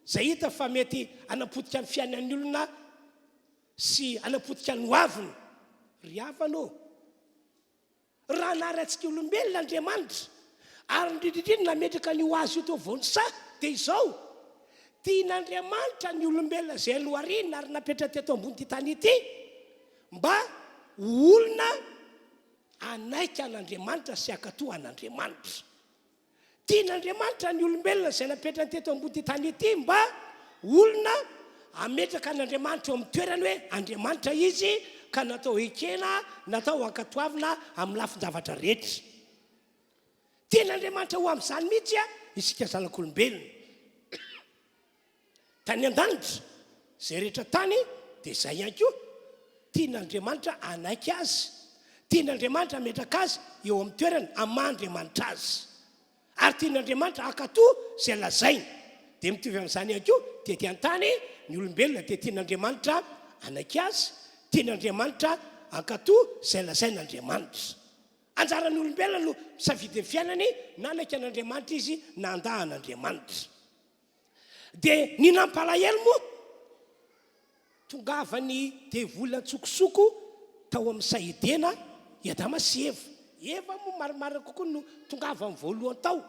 izay hita fa mety hanapotika ny fiainan'ny olona sy hanapotika ny hoaviny? Ry havana ô! Raha nahary antsika olombelona Andriamanitra, ary indrindra indrindra nametraka an'io hazo io teo afovoan'ny saha, dia izao, tian'Andriamanitra ny olombelona izay nohariny ary napetrany teto ambonin'ity tany ity, mba ho olona hanaiky an'Andriamanitra sy hankatò an'Andriamanitra. Tian'Andriamanitra ny olombelona izay napetrany teto ambony tany ity mba olona hametraka an'Andriamanitra eo amin'ny toerany hoe Andriamanitra izy ka natao hekena, natao hankatoavina amin'ny lafin-javatra rehetra. Tian'Andriamanitra ho amin'izany mihitsy isika zanak'olombelona. Tany an-danitra, izay rehetra tany dia izay ihany koa. Tian'Andriamanitra hanaiky azy. Tian'Andriamanitra hametraka azy eo amin'ny toerany amin'ny maha Andriamanitra azy. Ary tian'Andriamanitra hankatò izay lazainy. Dia mitovy amin'izany ihany koa, tety an-tany, ny olombelona dia tian'Andriamanitra hanaiky azy, tian'Andriamanitra hankatò izay lazain'Andriamanitra. Anjaran'ny olombelona no misafidy ny fiainany, na hanaiky an'Andriamanitra izy na handà an'Andriamanitra. Dia ny nampalahelo moa, tongavan'ny devoly antsokosoko tao amin'ny saha Edena i Adama sy Eva. Eva moa marimarina kokoa no tongavany voalohany tao.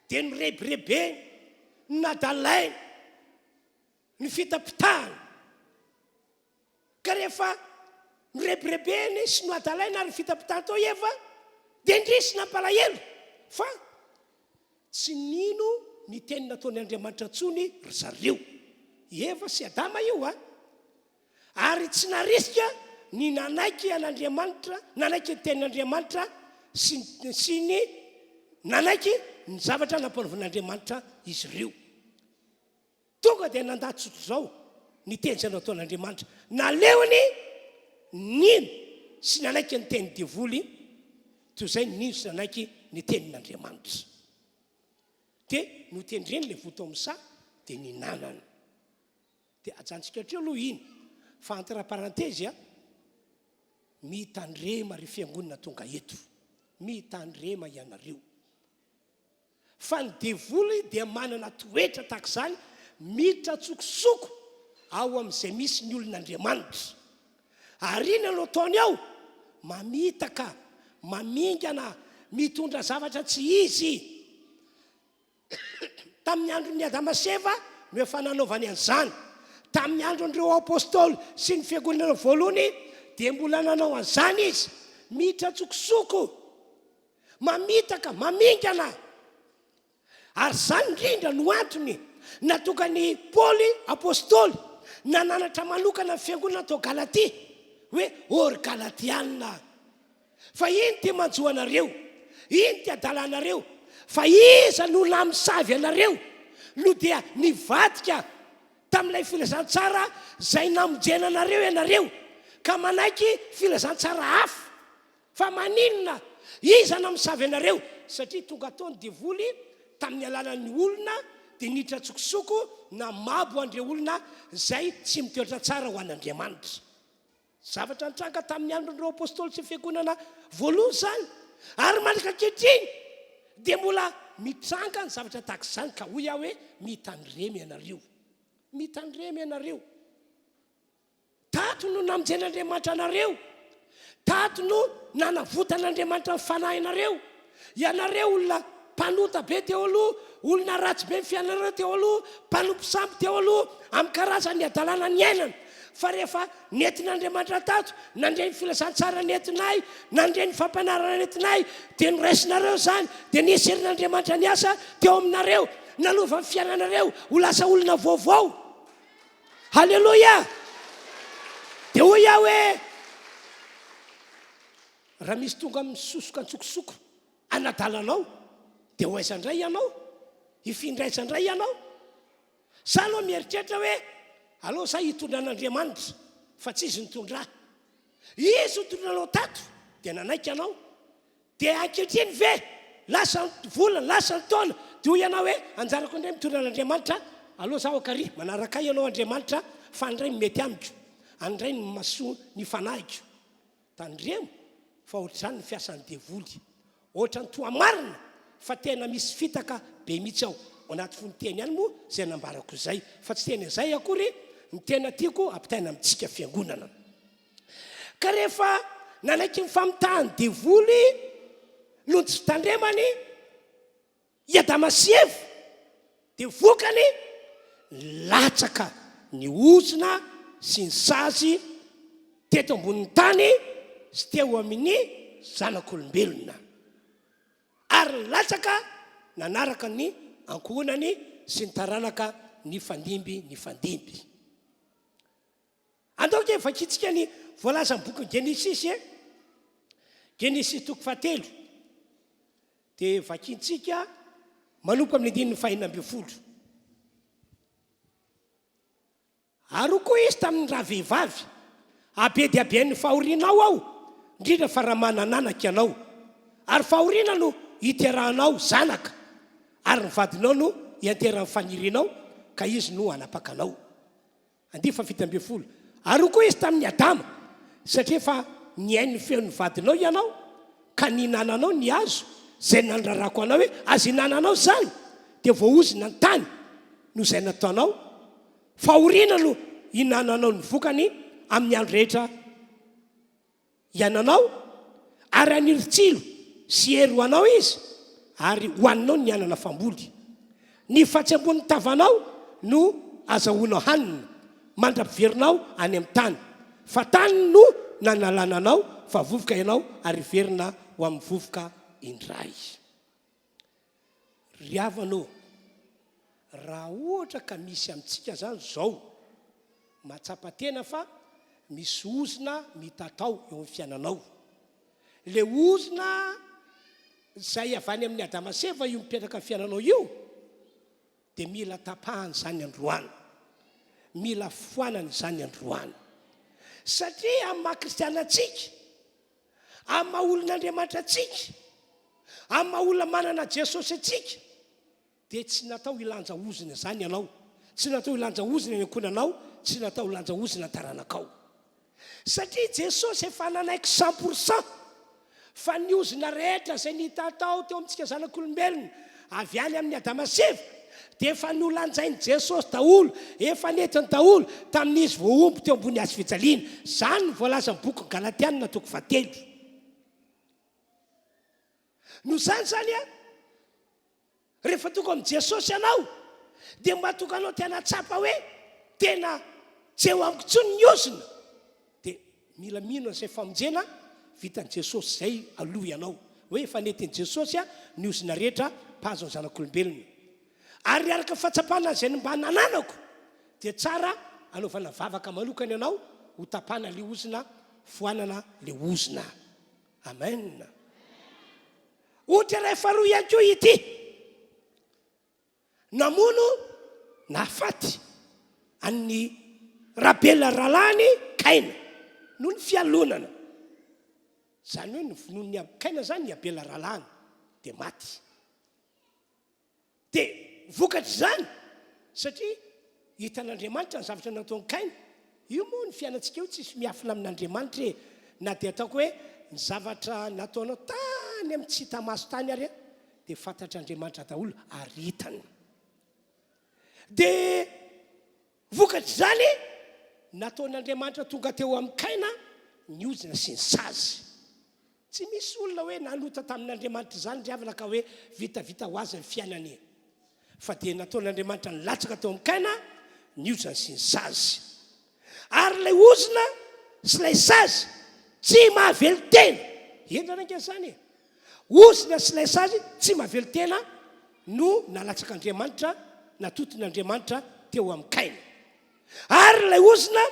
Dia norebirebeny, nadalainy, nifitapitahany. Ka rehefa norebirebeny sy nohadalaina ary nifitapitahany tao i Eva, dia indrisy nampalahelo fa tsy nino ny teny nataon' Andriamanitra intsony ry zareo. I Eva sy Adama io a! Ary tsy narisika ny nanaiky an'Andriamanitra, nanaiky ny tenin'Andriamanitra sy sy ny nanaiky ny zavatra nampanaovin'Andriamanitra izy ireo. Tonga dia nandà tsotr'izao ny teny izay nataon'Andriamanitra. Naleony nino sy nanaiky ny tenin'ny devoly toy izay nino sy nanaiky ny tenin'Andriamanitra. Dia notendreny ilay voa tao amin'ny saha dia nihinanany. Dia ajanontsika hatreo aloha iny. Fa entre parenthèse a, mitandrema ry fiangonana tonga eto. Mitandrema ianareo. Fa ny devoly dia manana toetra tahaka izany, miditra an-tsokosoko ao amin'izay misy ny olon'Andriamanitra. Ary inona no ataony ao? Mamitaka, mamingana, mitondra zavatra tsy izy. Tamin'ny andron'i Adama sy Eva no efa nanaovany an'izany. Tamin'ny andron'ireo apostoly sy ny fiangonana voalohany dia mbola nanao an'izany izy. Miditra an-tsokosoko. Mamitaka, mamingana. Ary izany indrindra no antony nahatonga an'i Paoly apostoly nananatra manokana ny fiangonana tao Galatia hoe, Ô ry Galatiana, fa ino ity manjo anareo? Ino ity adalanareo? Fa iza no namosavy anareo no dia nivadika tamin'ilay filazantsara izay namonjena anareo ianareo, ka manaiky filazantsara hafa? Fa maninona? Iza namosavy anareo? Satria tonga tao ny devoly tamin'ny alalan'ny olona dia niditra an-tsokosoko namabo an'ireo olona izay tsy mitoetra tsara ho an'Andriamanitra. Zavatra nitranga tamin'ny andron'ireo apostoly sy fiangonana voalohany izany, ary mandraka ankehitriny dia mbola mitranga ny zavatra tahaka izany, ka hoy aho hoe, mitandrema ianareo. Mitandrema ianareo. Tato no namonjen'Andriamanitra anareo. Tato no nanavotan'Andriamanitra ny fanahinareo. Ianareo olona mpanota be teo aloha, olona ratsy be ny fiainanareo teo aloha, mpanompo sampy teo aloha, amin'ny karazan'ny hadalana niainana. Fa rehefa nentin'Andriamanitra tato, nandre ny filazantsara nentinay, nandre ny fampianarana nentinay, dia noraisinareo izany, dia nisy herin'Andriamanitra niasa teo aminareo, nanova ny fiainanareo ho lasa olona vaovao. Haleloia! Dia hoy aho hoe, Raha misy tonga misosoka an-tsokosoko hanadala anao, dia ho aiza indray ianao? Hifindra aiza indray ianao? Sa anao mieritreritra hoe, aleo za hitondra an'Andriamanitra, fa tsy izy nitondra ahy. Izy nitondra anao tato, dia nanaiky ianao. Dia ankehitriny ve, lasa ny volana, lasa ny taona, dia hoy ianao hoe, anjarako indray mitondra an'Andriamanitra, aleo zaho akary, manaraka ahy ianao Andriamanitra, fa any indray no mety amiko, any indray no mahasoa ny fanahiko. Tandremo fa ohatr'izany ny fiasan'ny devoly. Ohatran'ny toa marina fa tena misy fitaka be mihitsy ao. Ao anaty fonon-teny ihany moa izay nambarako izay, fa tsy teny izay akory ny tena tiako ampitaina amintsika fiangonana. Ka rehefa nanaiky ny famitahan'ny devoly noho ny tsy fitandremany i Adama sy Eva, dia vokany latsaka ny ozona sy ny sazy teto ambonin'ny tany sy teo amin'ny zanak'olombelona. Ary nilatsaka nanaraka ny ankohonany sy ny taranaka nifandimby nifandimby. Andao ange vakintsika ny voalazan'ny bokin'ny Genesisy e. Genesisy toko fahatelo. Dia vakintsika manomboka amin'ny andininy fahenina ambin'ny folo. Ary hoy koa izy tamin'ny ravehivavy, Habe dia haben'ny fahorianao aho, indrindra fa raha manan'anaka ianao. Ary fahoriana no hiterahanao zanaka, ary ny vadinao no hianteran'ny fanirianao, ka izy no hanapaka anao. Andiany faha-17. Ary hoy koa izy tamin'i Adama, Satria efa nihaino ny feon'ny vadinao ianao, ka nihinananao ny hazo izay nandrarako anao hoe, Aza ihinananao izany, dia voaozona ny tany noho izay nataonao, fahoriana no hihinananao ny vokany amin'ny andro rehetra Hiananao, ary haniry tsilo sy hery ho anao izy, ary hohaninao ny anana famboly. Ny fatsy ambonin'ny tavanao no azahoanao hanina, mandra-piverinao any amin'ny tany. Fa tany no nanalana anao, fa vovoka ianao, ary hiverina ho amin'ny vovoka indray. Ry havana ô, raha ohatra ka misy amintsika zany zao mahatsapa tena fa misy ozona mitatao eo amin'ny fiainanao, le ozona zay avy any amin'i Adama sy Eva io mipetraka amin'ny fiainanao io dia mila tapahana izany androany, mila foanana izany androany. Satria amin'ny maha kristiana antsika, Amin'ny maha olon'Andriamanitra antsika, amin'ny maha olona manana an'i Jesosy antsika, dia tsy natao hilanja ozona izany ianao, tsy natao hilanja ozona ny ankohonanao, tsy natao hilanja ozona ny taranakao. Satria Jesosy efa nanaiky 100 pour cent fa ny ozona rehetra izay nitatao teo amintsika zanak'olombelona avy any amin'i Adama sy Eva dia efa nolanjain'i Jesosy daholo, efa nentiny daholo tamin'izy voahombo teo ambony hazo fijaliana. Izany no voalazan'ny bokin'ny Galatiana toko fahatelo. Noho izany izany an, rehefa tonga amin'i Jesosy ianao, dia mba tonga anao tena tsapa hoe tena tsy eo amiko intsony ny ozona. Dia mila mino an'izay famonjena vitan'i Jesosy izay aloha ianao. Hoe efa nentin'i Jesosy ny ozona rehetra mpahazo ny zanak'olombelona. Ary araka ny fahatsapana izay mba nananako dia tsara anaovana vavaka manokana ianao ho tapana le ozona, foanana le ozona. Amen. Ohatra iray faharoa ihany koa ity. Namono nahafaty an'i Rabela rahalahiny Kaina noho ny fialonana. Izany hoe novonoin'i Kaina izany i Abela rahalahiny dia maty. Dia vokatr'izany, satria hitan'Andriamanitra ny zavatra nataon'i Kaina, io moa ny fiainantsika io tsisy miafina amin'Andriamanitra e, na dia ataoko hoe ny zavatra nataonao tany amin'ny tsy hita maso tany ary dia fantatr'Andriamanitra daholo ary hitany. Dia vokatr'izany, nataon'Andriamanitra tonga teo amin'i Kaina ny ozona sy ny sazy. Tsy misy olona hoe nanota tamin'Andriamanitra izany ry havana ka hoe vitavita ho azy ny fiainany. Fa dia nataon'Andriamanitra nilatsaka teo amin'i Kaina ny ozona sy ny sazy. Ary ilay ozona sy ilay sazy tsy mahavelon-tena. Henjana ange izany e! Ozona sy ilay sazy tsy mahavelon-tena no nalatsak'Andriamanitra, natoton'Andriamanitra teo amin'i Kaina. Ary ilay ozona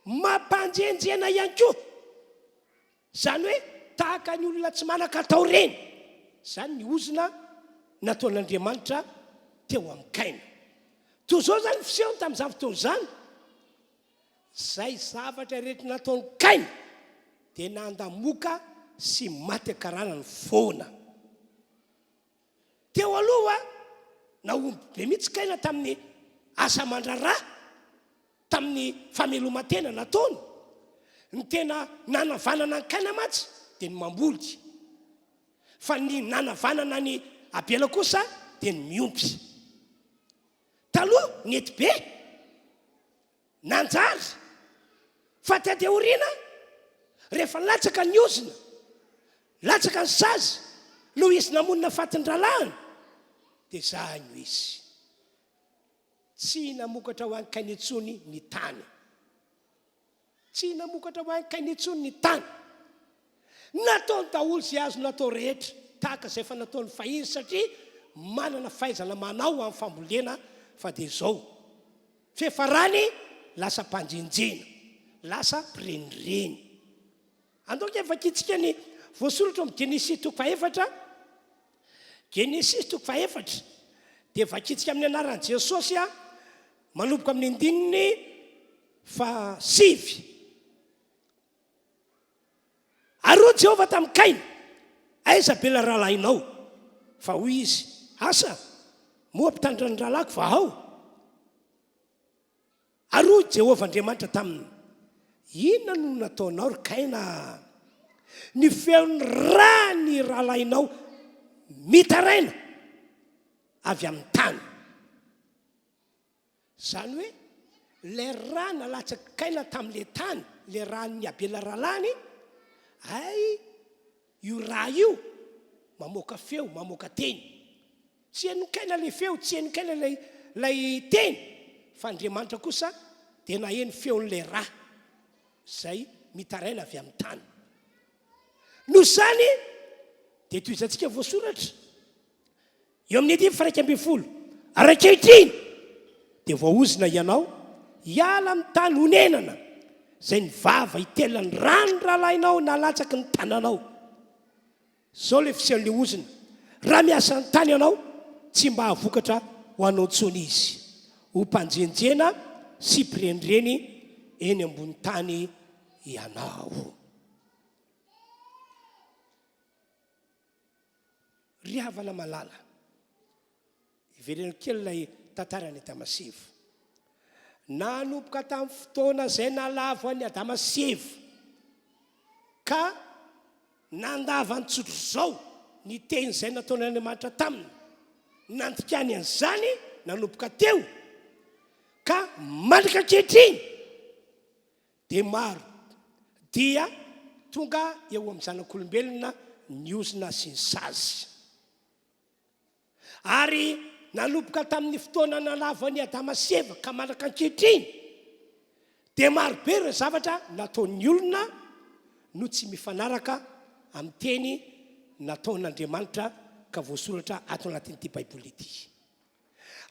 mampanjenjena ihany koa. Izany hoe tahaka ny olona tsy manan-katao ireny. Izany ny ozona nataon'Andriamanitra teo amin'i Kaina. Toy izao izany ny fisehony tamin'izany fotoana izany. Izay zavatra rehetra nataon'i Kaina dia nandamoka sy maty an-karanany foana. Teo aloha, nahomby be mihitsy Kaina tamin'ny asa aman-draharaha, tamin'ny fameloman-tena nataony. Ny tena nanavanana an'i Kaina mantsy dia ny mamboly. Fa ny nanavanana an'i Abela kosa dia ny miompy. Taloha nety be. Nanjary fa taty aoriana rehefa latsaka ny ozona, latsaka ny sazy noho izy namono nafatin-drahalahiny dia zahany izy. Tsy namokatra ho an'i Kaina intsony ny tany. Tsy namokatra ho an'i Kaina intsony ny tany. Nataony daholo izay azo natao rehetra, tahaka izay efa nataony fahiny, satria manana fahaizana manao amin'ny fambolena, fa dia izao, fiafarany lasa mpanjenjena, lasa mpirenireny. Andao ange vakintsika ny voasoratra ao amin'ny Genesisy toko fahefatra. Genesisy toko fahefatra, dia vakintsika amin'ny anaran'i Jesosy, manomboka amin'ny andininy Fahasivy. Ary hoy Jehovah tamin'i Kaina, Aiza Abela rahalahinao? Fa hoy izy, Asa, moa mpitandrina ny rahalahiko va aho? Ary hoy Jehovah Andriamanitra taminy, Inona no nataonao, ry Kaina? Ny feon'ny ran'ny rahalahinao mitaraina avy amin'ny tany. Izany hoe ilay rà nalatsak'i Kaina tamin'ilay tany, ilay ràn'i Abela rahalahiny, hay io rà io mamoaka feo, mamoaka teny. Tsy henon'i Kaina ilay feo, tsy henon'i Kaina ilay ilay teny, fa Andriamanitra kosa dia naheno feon'ilay rà izay mitaraina avy amin'ny tany. Noho izany dia tohizantsika voasoratra. Eo amin'ny andininy faha-11, Ary ankehitriny dia voaozona hianao hiala amin'ny tany honenana, izay ny vava hitelina ny ran'ny rahalahinao nalatsaky ny tananao. Izao ilay fisehon'ilay ozona, Raha miasa ny tany ianao, tsy mba hahavokatra ho anao intsony izy. Ho mpanjenjena sy mpirenireny eny ambony tany ianao. Ry havana malala, ivereno kely ilay tantaran'i Adama sy Eva. Nanomboka tamin'ny fotoana izay nahalavo an'i Adama sy Eva, ka nandavany tsotr'izao ny teny izay nataon'Andriamanitra taminy, nandikany an'izany nanomboka teo ka mandraka ankehitriny, Dia maro dia tonga eo amin'ny zanak'olombelona ny ozona sy ny sazy. Ary nanomboka tamin'ny fotoana nalavan'i Adama sy Eva ka mandraka ankehitriny, dia maro be ireo zavatra nataon'ny olona no tsy mifanaraka amin'ny teny nataon'Andriamanitra ka voasoratra ato anatin'ity Baiboly ity.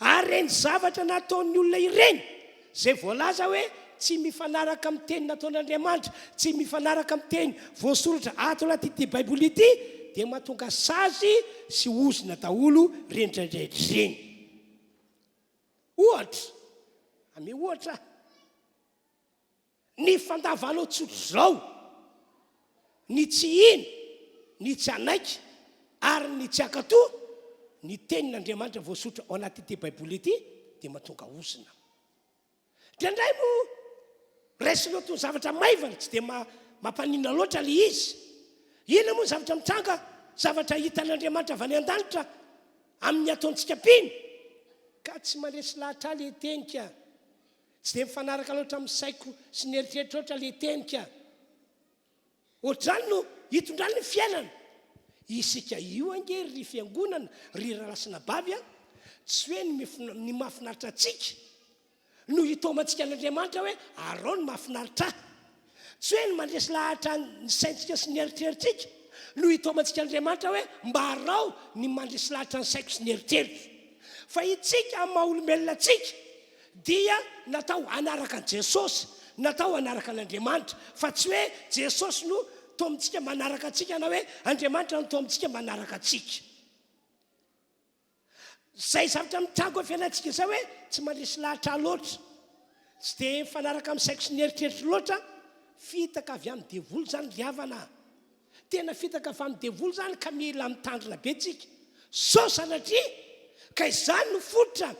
Ary ireny zavatra nataon'ny olona ireny, izay voalaza hoe tsy mifanaraka amin'ny teny nataon'Andriamanitra, tsy mifanaraka amin'ny teny voasoratra ato anatin'ity Baiboly ity, dia mahatonga sazy sy ozona daholo ireny rehetra ireny. Ohatra, ame ohatra aho. Ny fandavanao tsotr'izao, ny tsy hino, ny tsy hanaiky ary ny tsy hankatò ny tenin'Andriamanitra voasoratra ao anatin'ity Baiboly ity dia mahatonga ozona. Indraindray moa raisinao toy ny zavatra maivana, tsy dia mampaninona loatra ilay izy. Inona moa ny zavatra mitranga, zavatra hitan'Andriamanitra avy any an-danitra amin'ny ataontsika mpino? Ka tsy mandresy lahatra ahy ilay teny ka. Tsy dia mifanaraka loatra amin'ny saiko sy ny eritreritro loatra ilay teny ka. Ohatr'izany no hitondrany ny fiainana. Isika io ange ry fiangonana, ry rahalahy sy anabavy a, tsy hoe ny ny mahafinaritra antsika no hitaomantsika an'Andriamanitra hoe arao ny mahafinaritra ahy. Tsy hoe ny mandresy lahatra ny saintsika sy ny eritreritsika no hitaomantsika an'Andriamanitra hoe mba arao ny mandresy lahatra ny saiko sy ny eritreritro. Fa itsika amin'ny maha olombelona antsika. dia natao hanaraka an'i Jesosy, natao hanaraka an'Andriamanitra, fa tsy hoe Jesosy no tomintsika manaraka antsika na hoe Andriamanitra no tomintsika manaraka antsika. Izay zavatra mitranga eo fiainantsika izay hoe tsy mandresy lahatra ahy loatra, tsy dia mifanaraka amin'ny saiko sy ny eritreritro loatra, fitaka avy amin'ny devoly izany ry havana a! Tena fitaka avy amin'ny devoly izany ka mila mitandrina be tsika sao sanatria ka izany no fototra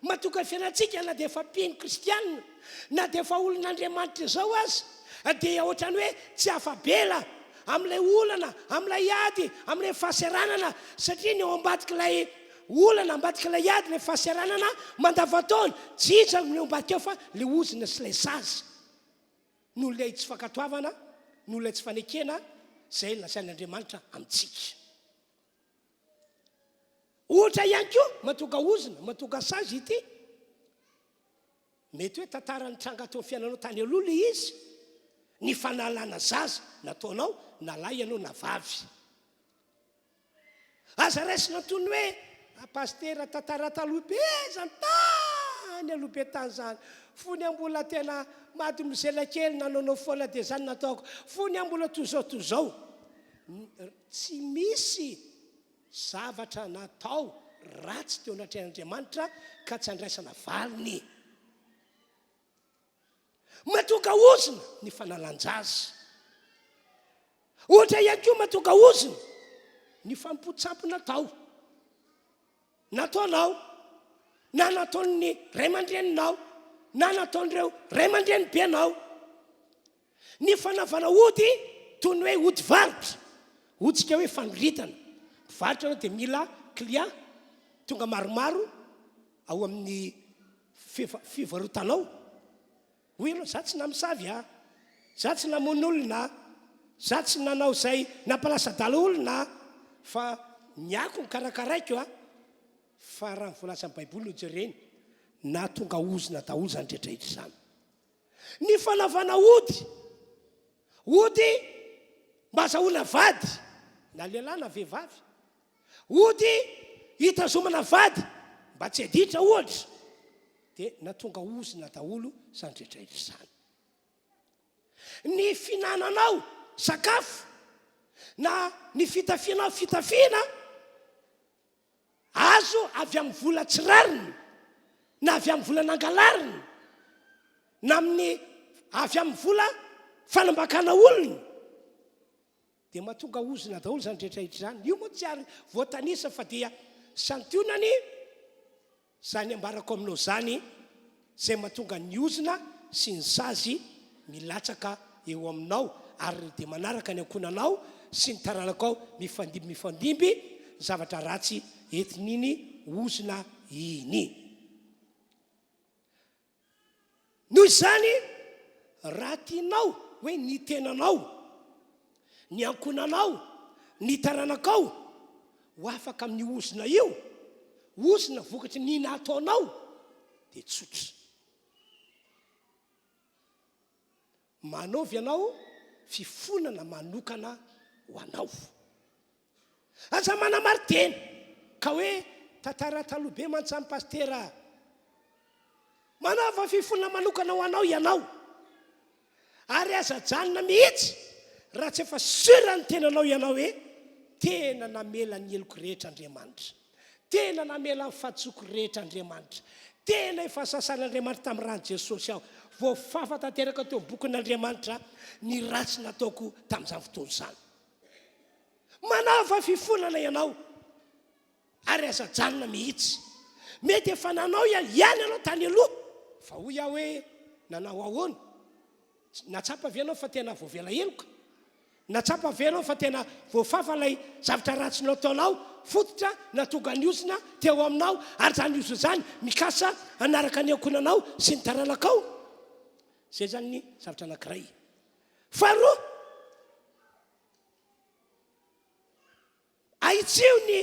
matoka ny fiainantsika na dia efa mpino kristianina na dia efa olon'Andriamanitra izao aza dia ohatran'ny hoe tsy afa-bela amin'ilay olana, amin'ilay ady, amin'ilay fahaseranana, satria ny ao ambadik'ilay olana, ambadik'ilay ady, ilay fahaseranana mandavantaona, tsy iza no eo ambadika eo fa ilay ozona sy ilay sazy noho ilay tsy fankatoavana, noho ilay tsy fanekena izay lazain'Andriamanitra amintsika. Ohatra ihany koa, mahatonga ozona, mahatonga sazy ity. Mety hoe tantara nitranga teo amin'ny fiainanao tany aloha ilay izy, ny fanalana zaza nataonao na lahy ianao na vavy. Aza raisina toy ny hoe ah pasitera tantara taloha be izany tany aloha be tany izany, fony aho mbola tena mademoiselle kely nanaonao foana dia izany nataoko, fony aho mbola toy izao toy izao. Tsy misy zavatra natao ratsy teo anatrehan'Andriamanitra ka tsy andraisana valiny. Mahatonga ozona ny fanalan-jaza. Ohatra ihany koa mahatonga ozona ny fanompoan-tsampy natao. Nataonao, na nataon'ny ray aman-dreninao, na nataon'ireo ray aman-drenibenao. Ny fanaovana ody toy ny hoe ody varotra, hotsika hoe fanoritana. Mpivarotra ianao dia mila client tonga maromaro ao amin'ny fivarotanao. Hoy ianao, za tsy namosavy a, za tsy namono olona, za tsy nanao izay nampalasa adala olona fa ny ako no karakaraiko a. Fa raha ny voalazan'ny Baiboly no jerena, nahatonga ozona daholo izany rehetra rehetra izany. Ny fanaovana ody, ody mba azahoana vady, na lehilahy na vehivavy, ody hitazomana vady mba tsy haditra ohatra, dia nahatonga ozona daholo izany rehetra rehetra izany. Ny fihinananao sakafo na ny fitafianao fitafiana Azo avy amin'ny vola tsy rariny, na avy amin'ny vola nangalarina, na amin'ny avy amin'ny vola fanambakana olona, dia mahatonga ozona daholo izany rehetra rehetra izany. Io moa tsy ary voatanisa fa dia santionany. Izany ambarako aminao izany izay mahatonga ny ozona sy ny sazy milatsaka eo aminao ary dia manaraka ny ankohonanao sy ny taranakao mifandimby mifandimby ny zavatra ratsy entin'iny ozona iny. Noho izany, raha tianao hoe ny tenanao, ny ankohonanao, ny taranakao ho afaka amin'io ozona io, ozona vokatry ny nataonao, dia tsotra. Manaovy ianao fifonana manokana ho anao. Aza manamari-tena ka hoe tantara taloha be mantsy izany Pasitera a! Manaova fifonana manokana ho anao ianao ary aza ajanona mihitsy raha tsy efa sûr ny tenanao ianao hoe tena namela ny heloko rehetra Andriamanitra. Tena namela ny fahadisoako rehetra Andriamanitra. Tena efa sasan'Andriamanitra tamin'ny ran'i Jesosy aho. Voafafa tanteraka teo amin'ny bokin'Andriamanitra ny ratsy nataoko tamin'izany fotoana izany. Manaova fifonana ianao ary aza ajanona mihitsy. Mety efa nanao ihany ianao tany aloha fa hoy aho hoe nanao ahoana? Nahatsapa ve ianao fa tena voavela heloka? Nahatsapa ve ianao fa tena voafafa ilay zavatra ratsy nataonao, fototra nahatonga ny ozona teo aminao ary izany ozona izany mikasa hanaraka ny ankohonanao sy ny taranakao? Izay izany ny zavatra anankiray. Faharoa, Ahitsio ny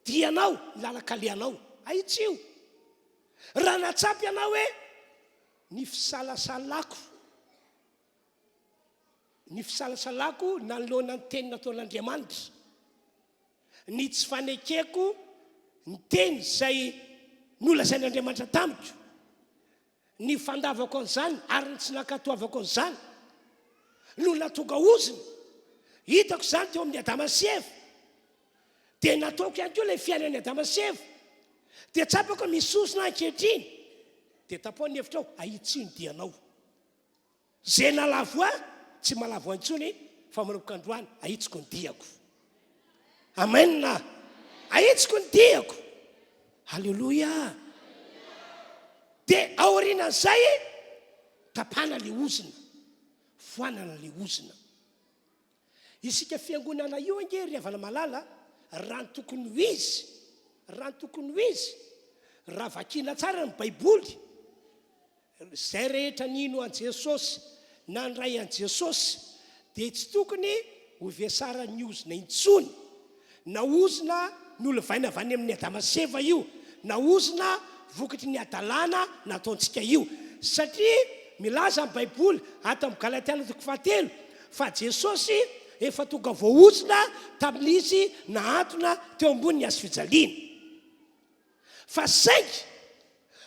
dianao, ny lalan-kalehanao. Ahitsio. Raha nahatsapa ianao hoe ny fisalasalako, ny fisalasalako nanoloana ny teny nataon'Andriamanitra, ny tsy fanekeko ny teny izay nolazain'Andriamanitra tamiko. Ny fandavako an'izany ary ny tsy nankatoavako an'izany no nahatonga ozona. Hitako izany teo amin'i Adama sy Eva. Dia nataoko ihany koa ilay fiainan'i Adama sy Eva. Dia tsapako hoe misy ozona ankehitriny. Dia tapaho ny hevitrao, ahitsio ny dianao. Izay nahalavo ahy, tsy mahalavo ahy intsony fa manomboka androany ahitsiko ny diako. Amen. Ahitsiko ny diako. Alléluia. Dia aorianan'izay, tapahana ilay ozona, foanana ilay ozona. Isika fiangonana io ange ry havana malala, raha ny tokony ho izy, raha ny tokony ho izy, raha vakiana tsara ny Baiboly, Izay rehetra nino an'i Jesosy, nandray an'i Jesosy, dia tsy tokony ho vesaran'ny ozona intsony. Na ozona nolovaina avy any amin'i Adama sy Eva io, na ozona vokatry ny hadalana nataontsika io. Satria milaza ny Baiboly ato amin'ny Galatiana toko fahatelo fa Jesosy efa tonga voaozona tamin'izy nahantona teo ambonin'ny hazofijaliana. Fa saingy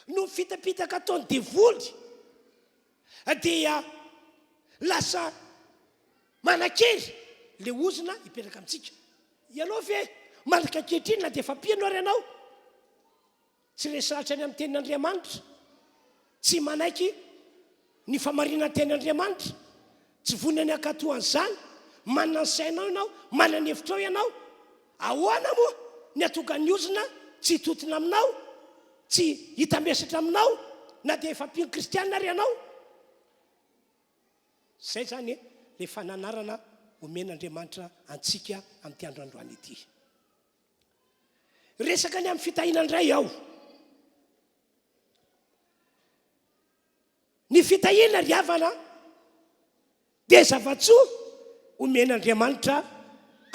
noho ny fitapitaka ataon'ny devoly dia lasa manan-kery ilay ozona hipetraka amintsika. Ianao ve mandraka ankehitriny na dia efa mpino ary ianao, tsy resy lahatra ny amin'ny tenin'Andriamanitra, tsy manaiky Ny famarinan'ny tenin'Andriamanitra, tsy vonona ny hankatò an'izany, manana ny sainao ianao, manana ny hevitrao ianao. Ahoana moa ny hahatonga ny ozona tsy hitontona aminao, tsy hitambesatra aminao, na dia efa mpino kristiana ary ianao? Izay izany ilay fananarana omen'Andriamanitra antsika amin'ity andro androany ity. Resaka ny amin'ny fitahiana indray aho. Ny fitahiana ry havana dia zava-tsoa omen'Andriamanitra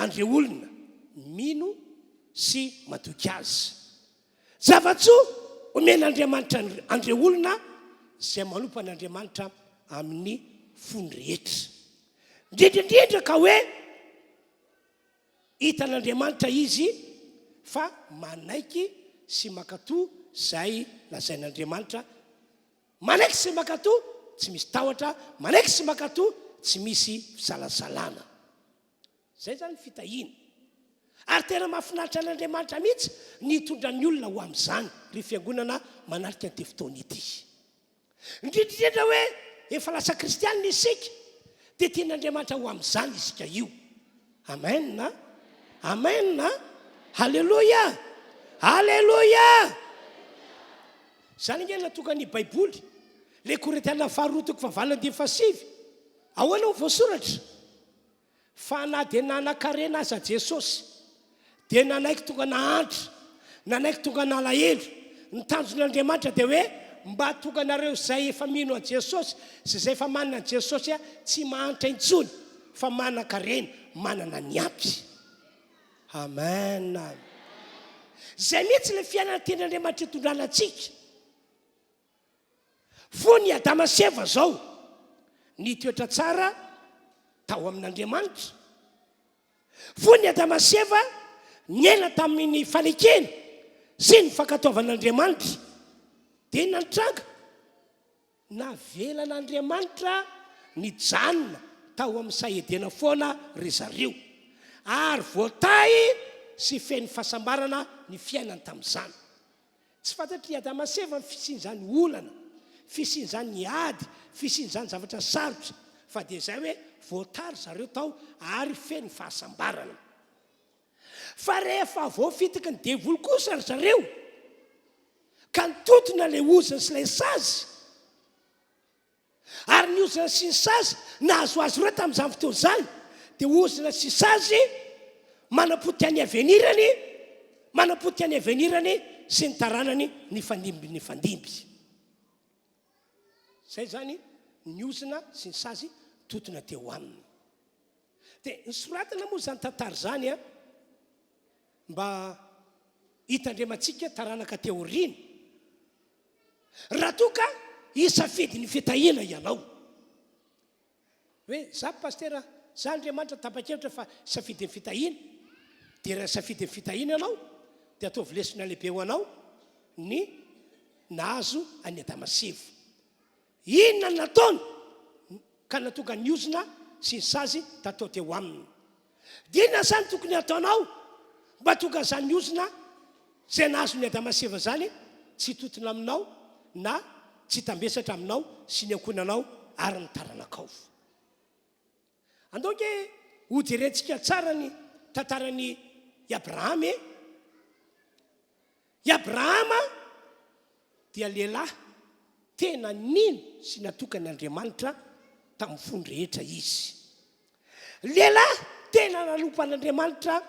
an'ireo olona mino sy matoky Azy. Zava-tsoa omen'Andriamanitra an'ireo olona izay manompo an'Andriamanitra amin'ny fony rehetra. Indrindra indrindra ka hoe Hitan'Andriamanitra izy fa manaiky sy mankatò izay lazain'Andriamanitra, manaiky sy mankatò tsy misy tahotra, manaiky sy mankatò tsy misy fisalasalana. Izay izany ny fitahiana. Ary tena mahafinaritra an'Andriamanitra mihitsy ny hitondra ny olona ho amin'izany, ry fiangonana manatrika an'ity fotoana ity. Indrindra indrindra hoe efa lasa kristianina isika dia tian'Andriamanitra ho amin'izany isika io. Amen. Amen. Haleloia. Haleloia. Izany ange natonga ny Baiboly. Le Korintiana faharoa toko fahavalo andininy fahasivy. Ahoana ho voasoratra? Fa na dia nanan-karena aza Jesosy, dia nanaiky tonga nahantra, nanaiky tonga nalahelo. Ny tanjon'Andriamanitra dia hoe mba hahatonga anareo izay efa mino an'i Jesosy sy izay efa manana an'i Jesosy tsy mahantra intsony fa manan-karena, manana ny ampy. Amen. Izay mihitsy ilay fiainana tian'Andriamanitra hitondrana antsika. Fony i Adama sy Eva izao nitoetra tsara tao amin'Andriamanitra. Fony i Adama sy Eva niaina tamin'ny fanekena sy ny fankatoavan'Andriamanitra, dia inona no nitranga? Navelan'Andriamanitra nijanona tao amin'ny saha Edena foana ry zareo, ary voatahy sy feno fahasambarana ny fiainany tamin'izany. Tsy fantatr'i Adama sy Eva ny fisian'izany olana, fisian'izany ady, fisian'izany zavatra sarotra, fa dia izay hoe voatary zareo tao ary feno fahasambarana. Fa rehefa voafitaky ny devoly kosa ry zareo, ka nitontona ilay ozona sy ilay sazy, Ary ny ozona sy ny sazy nahazo azy ireo tamin'izany fotoana izany dia ozona sy sazy manapotika ny avenirany, manapotika ny avenirany sy ny taranany nifandimby nifandimby. Izay izany ny ozona sy ny sazy totona teo aminy. Dia nosoratana moa izany tantara izany an, mba hitandremantsika taranaka teo aoriana. Raha toa ka hisafidy ny fitahiana ianao. Hoe, za pasitera, za Andriamanitra tapa-kevitra fa hisafidy ny fitahiana. Dia raha hisafidy ny fitahiana ianao, dia ataovy lesona lehibe ho anao ny nahazo an'i Adama sy Eva. Inona no nataony ka nahatonga ny ozona sy ny sazy tatao teo aminy? Dia inona izany tokony hataonao mba hahatonga an'izany ozona izay nahazo ny Adama sy Eva izany tsy hitontona aminao na tsy hitambesatra aminao sy ny ankohonanao ary ny taranakao? Andao ange hojerentsika tsara ny tantaran'i Abrahama e! I Abrahama dia lehilahy tena nino sy natoky an' Andriamanitra tamin'ny fony rehetra izy. Lehilahy tena nanompo an' Andriamanitra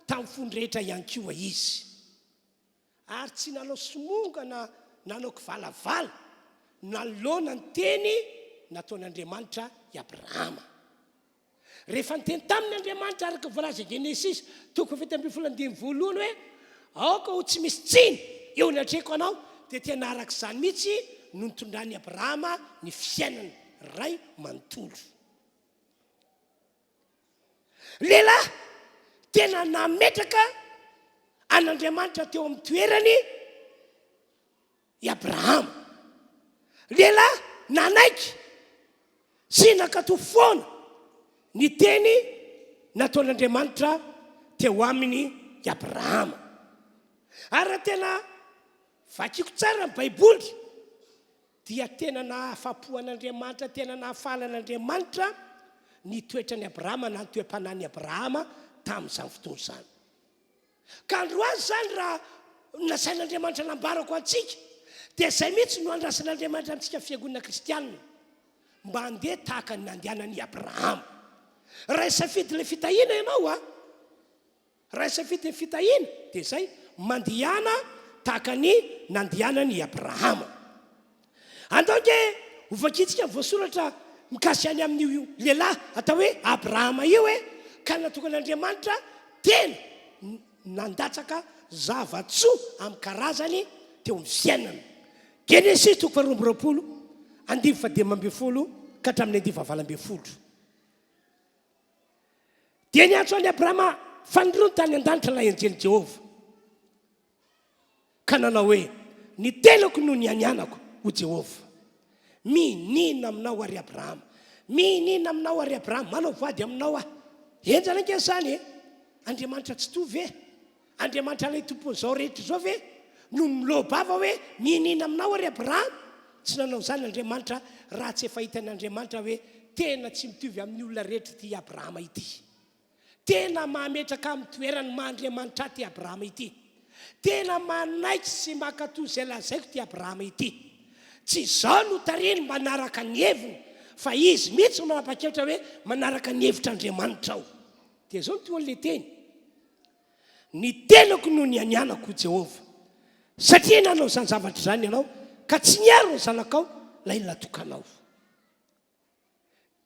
tamin'ny fony rehetra ihany koa izy. Ary tsy nanao somonga na nanao kivalavala nanoloana ny teny nataon' Andriamanitra i Abrahama. Rehefa niteny taminy Andriamanitra araka ny voalaza Genesisy toko faha-17 andininy voalohany hoe, Aoka ho tsy misy tsiny eo anatrehako anao, dia tena araka izany mihitsy no nitondran'i Abrahama ny fiainany ray manontolo. Lehilahy tena nametraka an'Andriamanitra teo amin'ny toerany i Abrahama. Lehilahy nanaiky sy nankatò foana ny teny nataon'Andriamanitra teo aminy i Abrahama. Ary raha tena vakiko tsara ny Baiboly, dia tena nahafa-po an'Andriamanitra, tena nahafaly an'Andriamanitra ny toetran'i Abrahama na ny toe-panahin'i Abrahama tamin'izany fotoana izany. Ka androany izany raha nasain'Andriamanitra nambarako antsika dia izay mihitsy no andrasan'Andriamanitra amintsika fiangonana kristianina mba handeha tahaka ny nandehanan'i Abrahama. Raha hisafidy ilay fitahiana ianao a, raha hisafidy ny fitahiana dia izay, mandehana tahaka ny nandehanan'i Abrahama. Andao ange hovakintsika ny voasoratra mikasika ny amin'io lehilahy atao hoe Abrahama io e, ka natokan'Andriamanitra tena nandatsaka zava-tsoa amin'ny karazany teo amin'ny fiainana. Genesisy toko faharoa amby roapolo, andininy fahadimy ambin'ny folo ka hatramin'ny andininy fahavalo ambin'ny folo. Dia niantso an'i Abrahama fanindroany tany an-danitra ilay anjelin'i Jehovah. Ka nanao hoe, Ny tenako no nianianako, hoy Jehovah. Mihinina aminao aho, ry Abrahama. Mihinina aminao aho, ry Abrahama. Manao voady aminao aho. Henjana ange izany e! Andriamanitra Tsitoha ve? Andriamanitra ilay Tompon'izao rehetra izao ve no miloa-bava hoe, Mihinina aminao aho, ry Abrahama? Tsy nanao izany Andriamanitra raha tsy efa hitan'Andriamanitra hoe tena tsy mitovy amin'ny olona rehetra ity Abrahama ity. Tena mametraka amin'ny toerany maha Andriamanitra ahy ity Abrahama ity. Tena manaiky sy mankatò izay lazaiko ity Abrahama ity. Tsy izaho no tarihiny manaraka ny heviny, fa izy mihitsy no manapa-kevitra hoe manaraka ny hevitr'Andriamanitra aho. Dia izao no tohin'ilay teny, Ny tenako no nianianako, hoy Jehovah, satria nanao izany zavatra izany ianao, ka tsy niaro ny zanakao, ilay natokanao.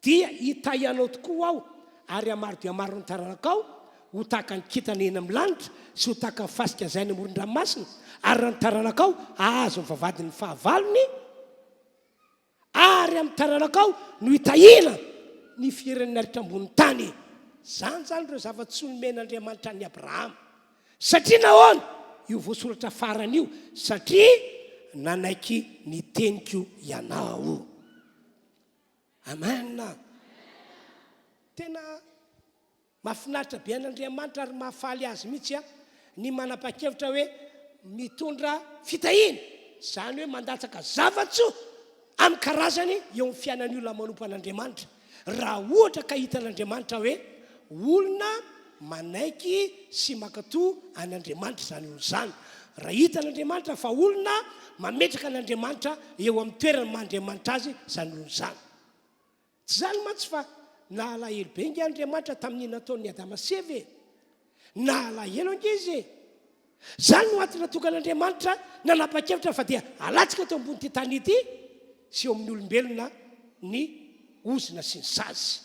Dia hitahy anao tokoa Aho, ary hamaro dia maro ny taranakao, ho tahaka ny kintana eny amin'ny lanitra, sy ho tahaka ny fasika izay any amoron-dranomasina, ary raha ny taranakao hahazo ny vavahadin'ny fahavalony, ary amin'ny taranakao no hitahiana ny fiheren'ny naritra ambonin'ny tany. Izany izany ireo zava-tsoa nomen'Andriamanitra an'i Abrahama. Satria nahoana? Io voasoratra farany io, satria nanaiky ny teniko ianao. Amen. Tena mahafinaritra be an'Andriamanitra ary mahafaly azy mihitsy ny manapa-kevitra hoe mitondra fitahiana, izany hoe mandatsaka zava-tsoa amin'ny karazany eo amin'ny fiainan'ny olona manompo an'Andriamanitra. Raha ohatra ka hitan'Andriamanitra hoe olona manaiky sy mankatò an'Andriamanitra izany olona izany. Raha hitan'Andriamanitra fa olona mametraka an'Andriamanitra eo amin'ny toerany maha Andriamanitra azy izany olona izany. Tsy izany mantsy fa nahalahelo be ange Andriamanitra tamin'ny nataon'i Adama sy Eva e! Nahalahelo ange izy e! Izany no antony nahatonga an'Andriamanitra nanapa-kevitra fa dia alatsaka teo ambonin'ity tany ity sy eo amin'ny olombelona ny ozona sy ny sazy.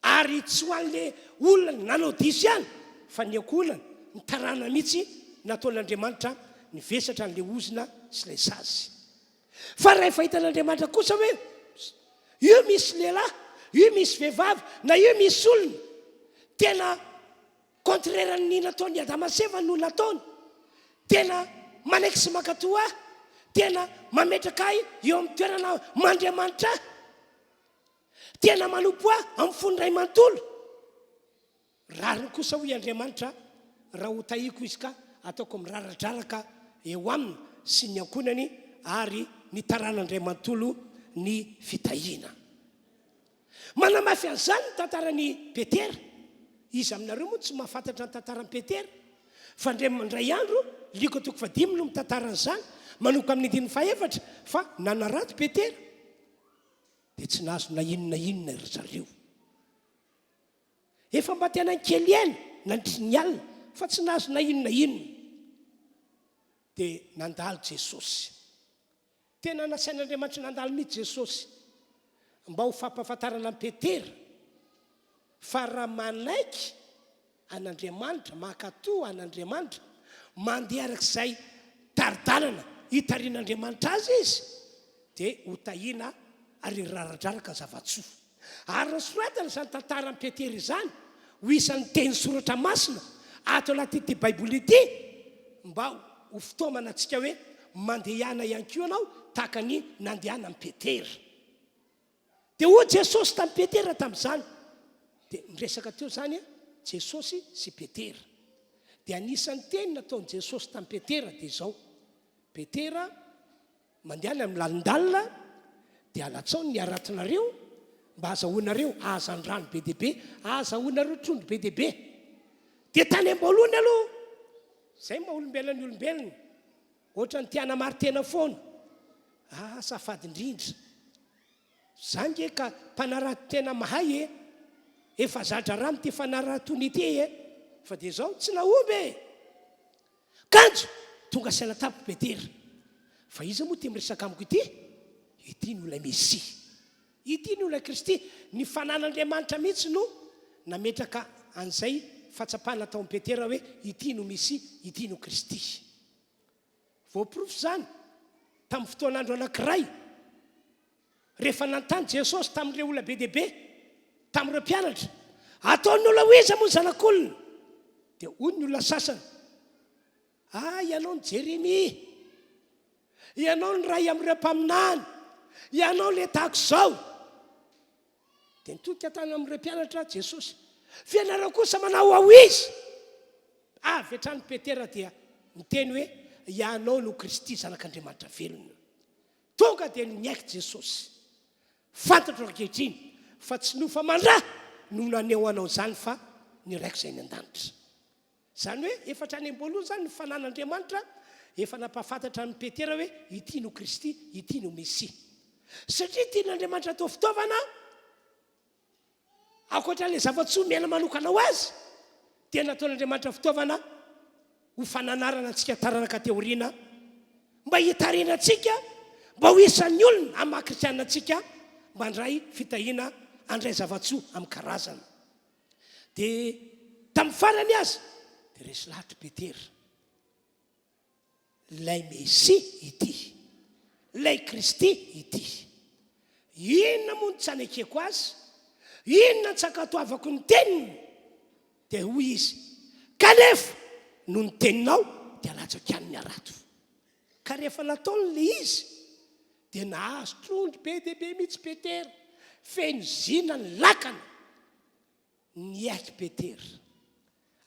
Ary tsy ho an'ilay olona nanao diso ihany fa ny ankohonany, ny taranany mihitsy nataon'Andriamanitra nivesatra an'ilay ozona sy ilay sazy. Fa rahefa hitan'Andriamanitra kosa hoe io misy lehilahy, io misy vehivavy na io misy olona tena Contraire ny nataon'i Adama sy Eva no nataony. Tena manaiky sy mankatò ahy. Tena mametraka ahy eo amin'ny toerana maha Andriamanitra ahy. Tena manompo ahy amin'ny fony iray manontolo. Rariny kosa hoy Andriamanitra raha hotahiko izy ka ataoko miraradraraka eo aminy sy ny ankohonany ary ny taranany iray manontolo ny fitahiana. Manamafy an'izany ny tantaran'i Petera. Iza aminareo moa no tsy mahafantatra ny tantaran'i Petera? Fa indray indray andro, Lioka toko fahadimy no mitantara an'izany, manomboka amin'ny andininy fahefatra, fa nanarato Petera, dia tsy nahazo na inona na inona ry zareo. Efa mba tena nikely aina nandritry ny alina fa tsy nahazo na inona na inona. Dia nandalo Jesosy. Tena nasain'Andriamanitra nandalo mihitsy Jesosy mba ho fampahafantarana an'i Petera fa raha manaiky an'Andriamanitra, mankatò an'Andriamanitra, mandeha araka izay tari-dalana itarihin'Andriamanitra azy izy, dia hotahiana ary hiraradraraka ny zava-tsoa. Ary nosoratana izany tantaran'i Petera izany ho isan'ny teny soratra masina ato anatin'ity Baiboly ity mba ho fitaomana antsika hoe mandehana ihany koa ianao tahaka ny nandehanan'i Petera. Dia hoy Jesosy tamin'i Petera tamin'izany, dia niresaka teo izany Jesosy sy Petera. Dia anisan'ny teny nataon'i Jesosy tamin'i Petera dia izao, Petera, Mandehana amin'ny lalindalina dia alatsao ny haratonareo mba hazahoanareo hazandrano be dia be, hahazahoanareo trondro be dia be. Dia tany am-boalohany aloha, izay maha olombelona ny olombelona, ohatran'ny te hanamari-tena foana. Ah, safady indrindra. Za nge ka mpanarato tena mahay e! Efa za-draharaha amin'ity fanaratoana ity e! Fa dia izao, tsy nahomby e! Kanjo tonga saina tamiko Petera, fa iza moa ity miresaka amiko ity? Ity no ilay Mesia. Ity no ilay Kristy. Ny fanan'Andriamanitra mihitsy no nametraka an'izay fahatsapana tao amin'i Petera hoe ity no Mesia, ity no Kristy. Voaporofo izany tamin'ny fotoan'andro anankiray. Rehefa nanontany Jesosy tamin'ireo olona be dia be, tamin'ireo mpianatra, Ataon'ny olona ho iza moa ny Zanak'olona? Dia hoy ny olona sasany, Ah, ianao no Jeremia! Ianao no iray amin'ireo mpaminany! Ianao ilay tahaka izao! Dia nitodika tany amin'ireo mpianatra Jesosy, Fa ianareo kosa manao ho iza? Avy hatrany Petera dia niteny hoe, Ianao no Kristy, Zanak'Andriamanitra velona. Tonga dia niaiky Jesosy. Fantatro ankehitriny fa tsy nofo aman-dra no naneho anao izany fa ny Raiko izay any an-danitra. Izany hoe efa hatrany am-boalohany izany ny fanan'Andriamanitra efa nampahafantatra an'i Petera hoe ity no Kristy, ity no Mesia. Satria tian'Andriamanitra atao fitaovana Ankoatra ilay zava-tsoa miaina manokana ho azy, dia nataon'Andriamanitra fitaovana ho fananarana antsika taranaka aty aoriana, mba hitarihana antsika mba ho isan'ny olona amin'ny maha kristianina antsika, mba handray fitahiana, handray zava-tsoa amin'ny karazana. Dia tamin'ny farany aza, dia resy lahatra i Petera. Ilay Mesia ity. Ilay Kristy ity. Inona moa no tsy anekeko Azy? Inona no tsy ankatoavako ny teniny? Dia hoy izy, Kanefa noho ny teninao dia latsako ihany ny harato. Ka rehefa nataony ilay izy, dia nahazo trondro be dia be mihitsy Petera, feno zina ny lakana. Niaiky Petera.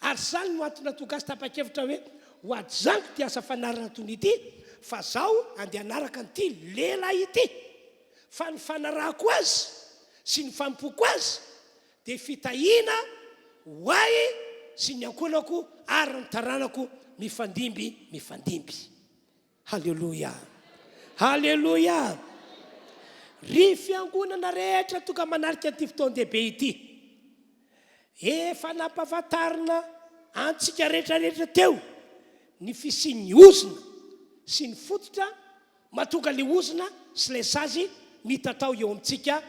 Ary izany no antony nahatonga azy tapa-kevitra hoe, Ho ajanoko ity asa fanarana tony ity, fa zaho andeha hanaraka an'ity lehilahy ity. Fa ny fanarahako azy sy ny fanompoako azy dia fitahiana ho ahy sy ny ankohonako ary ny taranako mifandimby mifandimby. Haleloia! Haleloia! Ry fiangonana rehetra tonga manarika an'ity fotoan-dehibe ity, efa nampahafantarina antsika rehetra rehetra teo ny fisian'ny ozona sy ny fototra mahatonga ilay ozona sy ilay sazy mitatao eo amintsika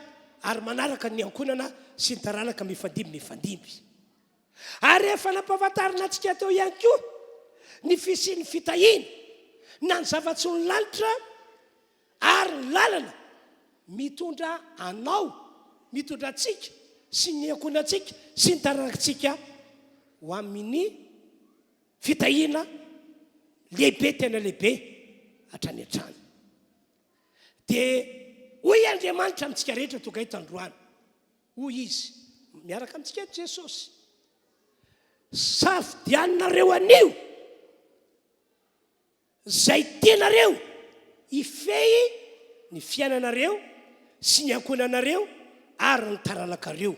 ary manaraka ny ankohonana sy ny taranaka mifandimby mifandimby. Ary efa nampahafantarina antsika teo ihany koa ny fisian'ny fitahiana na ny zava-tsoan'ny lanitra ary ny lalana mitondra anao, mitondra antsika sy ny ankohonantsika sy ny taranakitsika ho amin'ny fitahiana lehibe tena lehibe hatrany hatrany. Dia hoy Andriamanitra amintsika rehetra tonga eto androany, hoy Izy, miaraka amintsika eto Jesosy, Safidianinareo anio izay tianareo hifehy ny fiainanareo sy ny ankohonanareo ary ny taranakareo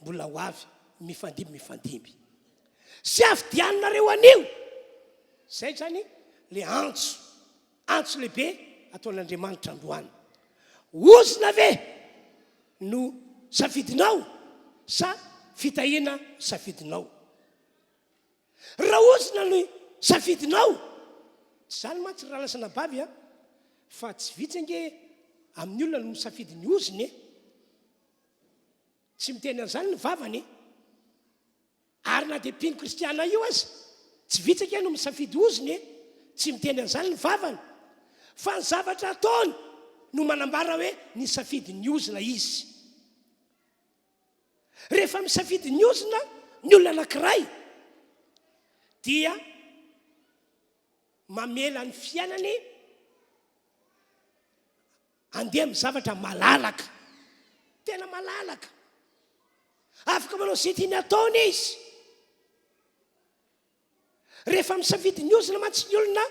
mbola ho avy mifandimby mifandimby. Safidianinareo anio! Izay izany ilay antso, antso lehibe ataon'Andriamanitra androany. Ozona ve no safidinao sa fitahiana safidinao? Raha ozona no safidinao, tsy izany mantsy ry rahalahy sy anabavy a, fa tsy vitsy ange amin'ny olona no misafidy ny ozona e. Tsy miteny an'izany ny vavany e. Ary na dia mpino kristiana io aza, tsy vitsy ange no misafidy ozona e. Tsy miteny an'izany ny vavany. Fa ny zavatra ataony no manambara hoe nisafidy ny ozona izy. Rehefa misafidy ny ozona ny olona anankiray dia mamela ny fiainany handeha amin'ny zavatra malalaka. Tena malalaka. Afaka manao izay tiany ataony izy. Rehefa misafidy ny ozona mantsy ny olona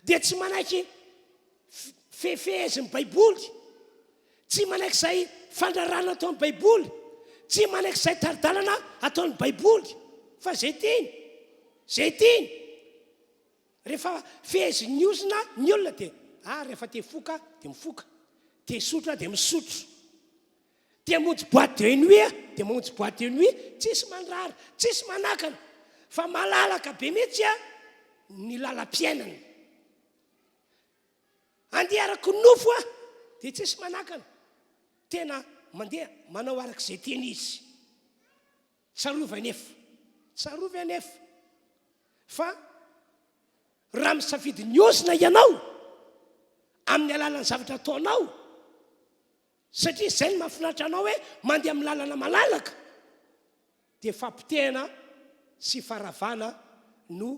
dia tsy manaiky fehefehezin'ny Baiboly, tsy manaiky izay fandrarana ataon'ny Baiboly, tsy manaiky izay tari-dalana ataon'ny Baiboly, fa izay tiany, izay tiany. Rehefa fehezin'ny ozona ny olona dia ah rehefa te hifoka dia mifoka, te hisotro dia misotro. Te hamonjy boite de nuit aho dia mamonjy boite de nuit, tsisy mandrara, tsisy manakana fa malalaka be mihitsy ny lalam-piainana. Andeha araka ny nofo aho dia tsisy manakana, tena mandeha manao araka izay tiany izy. Tsarovy anefa, tsarovy anefa fa raha misafidy ny ozona ianao amin'ny alalan'ny zavatra ataonao, Satria izay no mahafinaritra anao hoe mandeha amin'ny lalana malalaka dia fampotehana sy faharavana no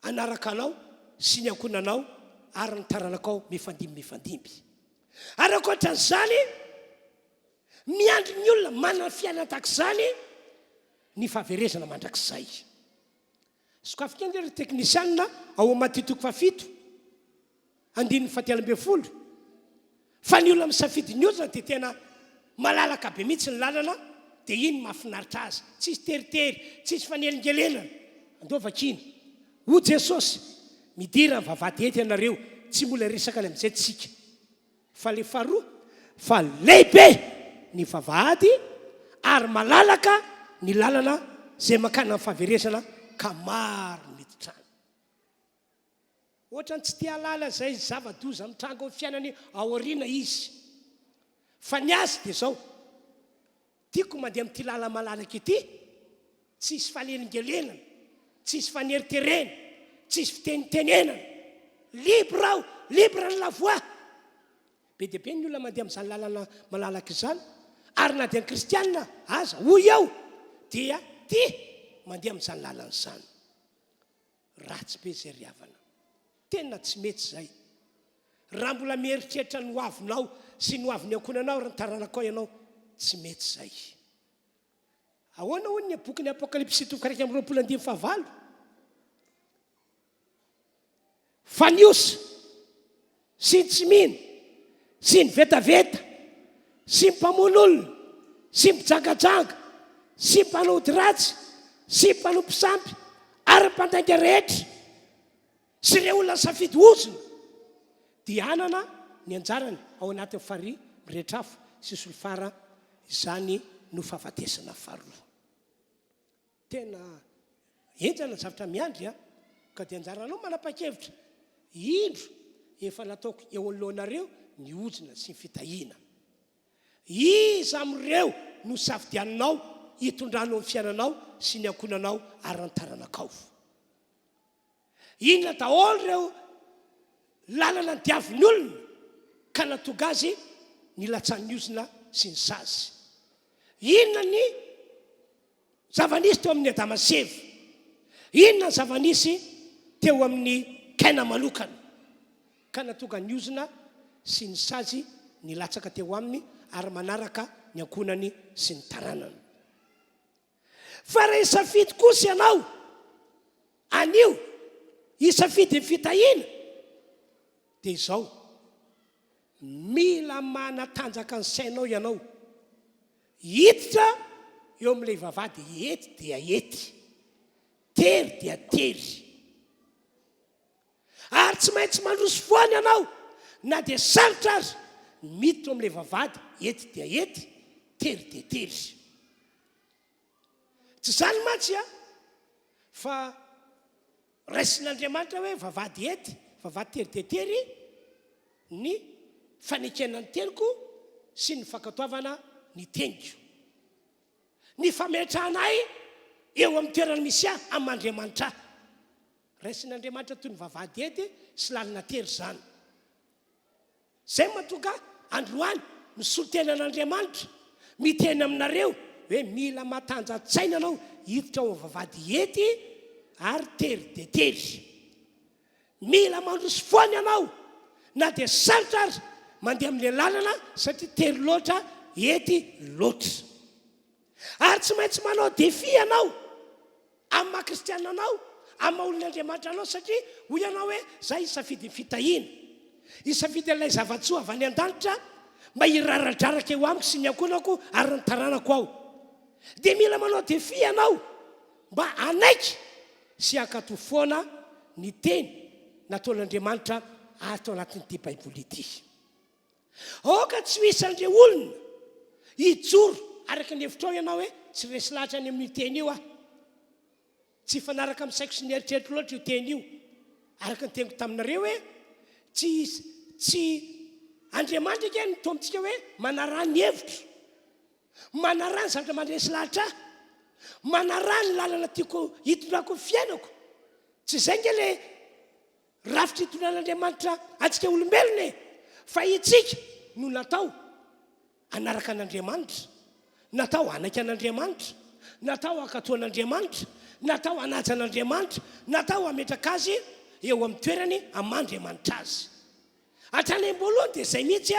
hanaraka anao sy ny ankohonanao ary ny taranakao mifandimby mifandimby. Ary ankoatran'izany, miandry ny olona manana fiainana tahaka izany ny fahaverezana mandrakizay. Sokafy kely ry teknisianina ao amin'ny Matio toko fahafito. Andininy fahatelo ambin'ny folo, Fa ny olona misafidy ny ozona dia tena malalaka be mihitsy ny lalana dia iny mahafinaritra azy, tsisy teritery, tsisy fanelingelenana. Andao vakiana. Hoy Jesosy, Midira ny vavahady eto ianareo, tsy mbola hiresaka any amin'izay tsika. Fa le faharoa, fa lehibe ny vavahady ary malalaka ny lalana izay mankany amin'ny fahaverezana ka maro ny miditra any. Ohatran'ny tsy te hahalala izay zava-doza mitranga ao fiainany aoriana izy. Fa ny azy dia izao, tiako mandeha amin'ity lala-malalaka ity, tsisy fanelingelenana, tsisy faneriterena, tsisy fitenitenenana. Libre aho, libre ny la voie. Be dia be ny olona mandeha amin'izany lalana malalaka izany, ary na dia ny kristiana aza, hoy aho, dia tia mandeha amin'izany lalana izany. Ratsy be zay ry havana. Tena tsy mety zay. Raha mbola mieritreritra ny hoavinao sy ny hoavin'ny ankohonanao ary ny taranakao ianao, tsy mety zay. Ahoana hono ny bokin'ny Apokalypsy toko 21 andininy fahavalo? Fa ny osa sy ny tsy mino sy ny vetaveta sy ny mpamono olona sy ny mpijangajanga sy ny mpanao ody ratsy sy ny mpanompo sampy ary ny mpandainga rehetra sy ireo olona nisafidy ozona dia hanana ny anjarany ao anatin'ny farihy mirehitra afo sy solifara izany no fahafatesana faharoa. Tena henjana ny zavatra miandry an! Ka dia anjaranao manapa-kevitra. Indro efa nataoko eo anoloanareo ny ozona sy ny fitahiana. Iza amin'ireo no safidianinao hitondranao ny fiainanao sy ny ankohonanao ary ny taranakao? Inona daholo ireo lalana nidiavin'ny olona ka nahatonga azy nilatsahan'ny ozona sy ny sazy? Inona ny Zava-nisy teo amin'i Adama sy Eva. Inona ny zava-nisy teo amin'i Kaina manokana ka nahatonga ny ozona sy ny sazy nilatsaka teo aminy ary manaraka ny ankohonany sy ny taranany. Fa raha hisafidy kosa ianao anio hisafidy ny fitahiana dia izao, mila manatanjaka ny sainao ianao hiditra eo amin'ilay vavahady ety dia ety, tery dia tery. Ary tsy maintsy mandroso foana ianao na dia sarotra aza ny miditra ao amin'ilay vavahady ety dia ety, tery dia tery. Tsy izany mantsy an, fa raisin'Andriamanitra hoe vavahady ety, vavahady tery dia tery ny fanekena ny teniko sy ny fankatoavana ny teniko. Ny fametrahana ahy eo amin'ny toerana misy ahy amin'ny Andriamanitra ahy. Raisin'Andriamanitra toy ny vavahady ety sy lalana tery izany. Izay no mahatonga ahy androany misolo tena an'Andriamanitra, miteny aminareo hoe mila matanjan-tsaina ianao hiditra ao amin'ny vavahady ety ary tery dia tery. Mila mandroso foana ianao na dia sarotra aza mandeha amin'ilay lalana satria tery loatra, ety loatra. Ary tsy maintsy manao défi ianao amin'ny maha kristiana anao, amin'ny maha olon'Andriamanitra anao satria hoy ianao hoe za hisafidy ny fitahiana, hisafidy an'ilay zava-tsoa avy any an-danitra mba hiraradraraka eo amiko sy ny ankohonako ary ny taranako aho. Dia mila manao défi ianao mba hanaiky sy hankatò foana ny teny nataon'Andriamanitra ato anatin'ity Baiboly ity. Aoka tsy ho isan'ireo olona hijoro araka ny hevitrao ianao hoe tsy resy lahatra any amin'io teny io aho. Tsy hifanaraka amin'ny saiko sy ny eritreritro loatra io teny io. Araka ny teniko taminareo hoe tsy tsy Andriamanitra ange no toa amintsika hoe manaraha ny hevitro. Manaraha ny zavatra mandresy lahatra ahy. Manaraha ny lalana tiako hitondrako ny fiainako. Tsy izay ange ilay Rafitra itondran'Andriamanitra antsika olombelona e! Fa itsika no natao hanaraka an'Andriamanitra, natao hanaiky an'Andriamanitra, natao hankatò an'Andriamanitra, natao hanaja an'Andriamanitra, natao hametraka Azy eo amin'ny toerany aman-dRiamanitra Azy. Hatrany am-boalohany dia izay mihitsy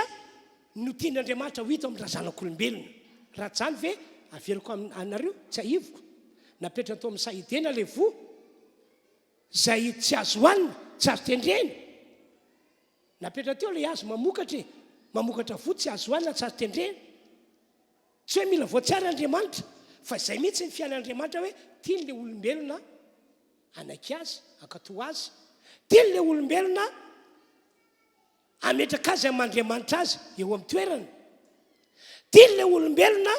no tian'Andriamanitra ho hita ao amin'ny razanak'olombelona. Raha tsy izany ve, averiko aminareo, tsiahiviko, napetrany tao amin'ny saha Edena ilay voa, Izay tsy azo hohanina, tsy azo tendrena. Napetraka teo ilay hazo mamokatra e. Mamokatra voa tsy azo hohanina, tsy azo tendrena. Tsy hoe mila voatsiary Andriamanitra, fa izay mihitsy ny fiainan'Andriamanitra hoe tiany ilay olombelona hanaiky azy, hankatò azy. Tiany ilay olombelona hametraka azy amin'ny Andriamanitra azy eo amin'ny toerany. Tiany ilay olombelona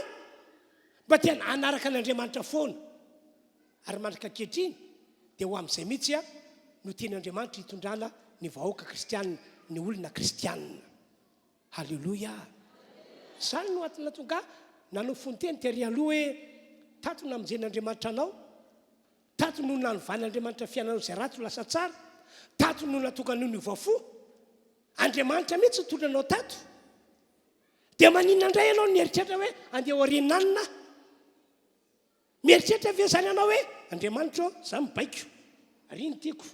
mba tena hanaraka an'Andriamanitra foana. Ary mandraka ankehitriny dia ho amin'izay mihitsy no tian'Andriamanitra hitondrana ny vahoaka kristianina, ny olona kristianina. Haleloia! Izany no antony nahatonga ahy nanao fononteny tery aloha hoe, tato namonjen'Andriamanitra anao, tato no nanovan'Andriamanitra fiainanao izay ratsy ho lasa tsara, tato no nahatonga anao niova fo. Andriamanitra mihitsy nitondra anao tato. Dia maninona indray ianao no mieritreritra hoe andeha aoriananina aho? Mieritreritra ve izany ianao hoe, Andriamanitra ô, izaho mibaiko, ary iny tiako,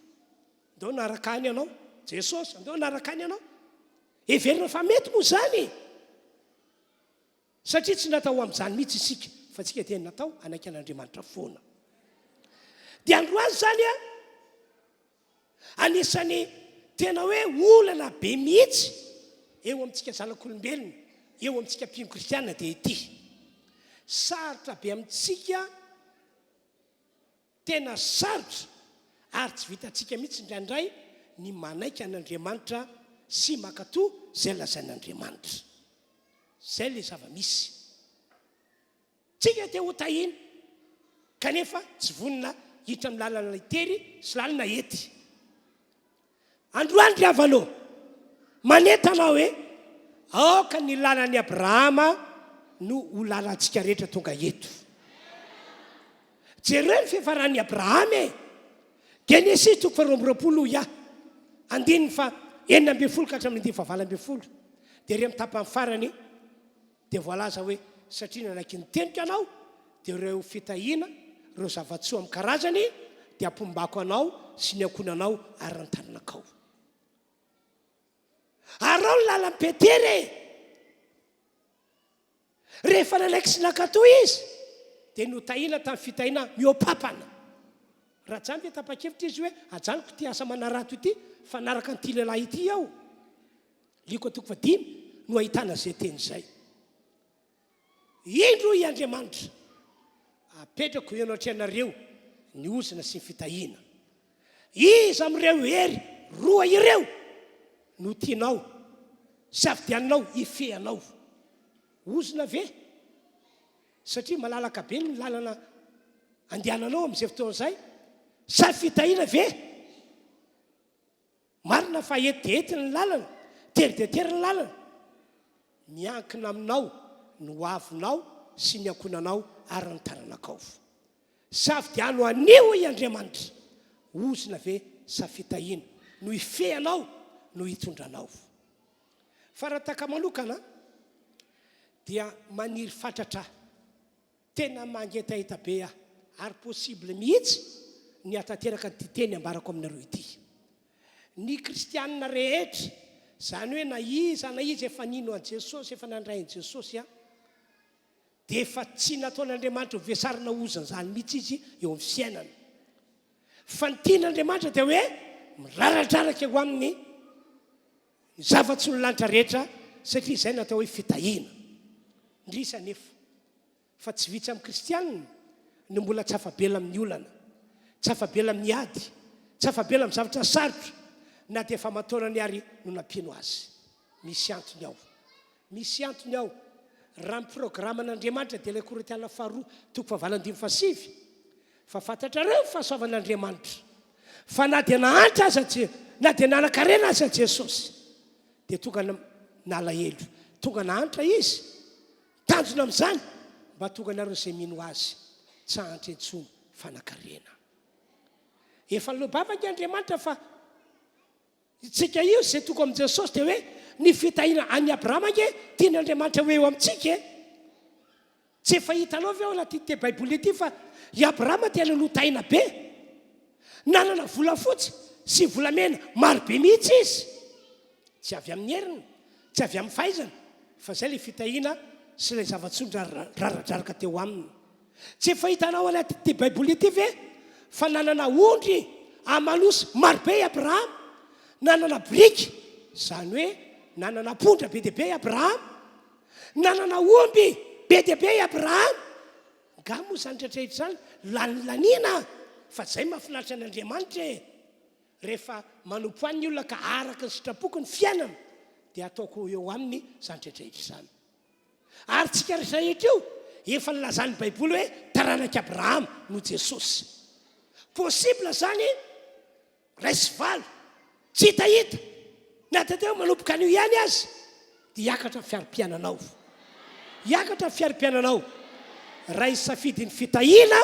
andao hanaraka any ianao, Jesosy, andao hanaraka any ianao? Heverina fa mety moa izany e! Satria tsy natao ho amin'izany mihitsy isika, fa isika dia natao hanaiky an'Andriamanitra foana. Dia androany izany an, Anisan'ny tena hoe olana be mihitsy eo amintsika zanak'olombelona, eo amintsika mpino kristiana dia ity. Sarotra be amintsika, tena sarotra ary tsy vitantsika mihitsy indraindray ny manaiky an'Andriamanitra sy mankatò izay lazain'Andriamanitra. Izay ilay zava-misy. Tsika te ho tahiana kanefa tsy vonona hiditra amin'ny lalana tery sy lalana ety. Androany ry havana ô, manentana aho hoe aoka ny lalan'i Abrahama no ho lalantsika rehetra tonga eto. Jereo ny fiafaran'i Abrahama e! Genesisy toko faha 22 hoy aho, andininy faha 16 ka hatramin'ny andininy faha 18, dia ery amin'ny tapany farany, Dia voalaza hoe, Satria nanaiky ny teniko ianao, dia ireo fitahiana, ireo zava-tsoa amin'ny karazany, dia hampombako anao sy ny ankohonanao ary ny taranakao. Araho ny lalan'i Petera e! Rehefa nanaiky sy nankatò izy, dia notahiana tamin'ny fitahiana mihoa-pampana. Raha jany dia tapa-kevitra izy hoe, Ajanoko ity asa manarato ity, fa hanaraka an'ity lehilahy ity aho. Lioka toko fahadimy no ahitana izay teny izay. Indro hoy Andriamanitra, apetrako eo anatrehanareo ny ozona sy ny fitahiana. Iza amin'ireo hery roa ireo no tianao safidianinao hifehy anao? Ozona ve? Satria malalaka be ny lalana andehananao amin'izay fotoana izay. Sa fitahiana ve? Marina fa ety dia ety ny lalana, tery dia tery ny lalana. Miankina aminao ny hoavinao sy ny ankohonanao ary ny taranakao. Safidiano anio hoy Andriamanitra, ozona ve sa fitahiana no hifehy anao no hitondra anao? Fa raha taka manokana dia maniry fatratra aho. Tena mangetaheta be aho ary possible mihitsy ny hahatanteraka an'ity teny ambarako aminareo ity. Ny kristianina rehetra, izany hoe na iza na iza efa nino an'i Jesosy, efa nandray an'i Jesosy an, dia efa tsy nataon'Andriamanitra ho vesarina ozona izany mihitsy izy eo amin'ny fiainana. Fa ny tian'Andriamanitra dia hoe miraradraraka eo aminy ny zava-tsoa ny lanitra rehetra satria izay no atao hoe fitahiana. Indrisy anefa fa tsy vitsy amin'ny kristianina no mbola tsy afa-bela amin'ny olana, tsy afa-bela amin'ny ady, tsy afa-bela amin'ny zavatra sarotra na dia efa aman-taonany ary no nampino azy. Misy antony ao. Misy antony ao. Raha ny programan'Andriamanitra dia ilay Korintiana faharoa toko fahavalo andininy fahasivy fa fantatrareo ny fahasoavan'Andriamanitra fa na dia nahantra aza na dia nanan-karena aza Jesosy dia tonga nalahelo, tonga nahantra Izy. Tanjona amin'izany mba hahatonga anareo izay mino Azy tsy hahantra intsony fa hanan-karena. Efa niloa-bava ange Andriamanitra fa Isika io izay toko amin'i Jesosy dia hoe ny fitahiana an'i Abrahama ange tian'Andriamanitra ho eo amintsika e. Tsy efa hitanao ve ao anatin'ity Baiboly ity fa i Abrahama tena notahiana be. Nanana volafotsy sy volamena maro be mihitsy izy. Tsy avy amin'ny heriny, tsy avy amin'ny fahaizany, fa izay ilay fitahiana sy ilay zava-tsoa niraradraraka teo aminy. Tsy efa hitanao anatin'ity Baiboly ity ve fa nanana ondry aman'osy marobe i Abrahama, nanana biriky, izany hoe nanana ampondra be dia be i Abrahama, nanana omby be dia be i Abrahama. Nga moa izany rehetra rehetra izany lanilaniana fa izay mahafinaritra an'Andriamanitra e! Rehefa manompo ahy ny olona ka araka ny sitrapoko ny fiainana dia ataoko eo aminy izany rehetra rehetra izany. Ary tsika rehetra io efa nilazan'ny baiboly hoe taranak'i Abrahama no Jesosy. Possible zany 1 sy 8 tsy hitahita na dia teo manomboka anio ihany aza dia hiakatra ny fiarim-piainanao. Hiakatra ny fiarim-piainanao raha hisafidy ny fitahiana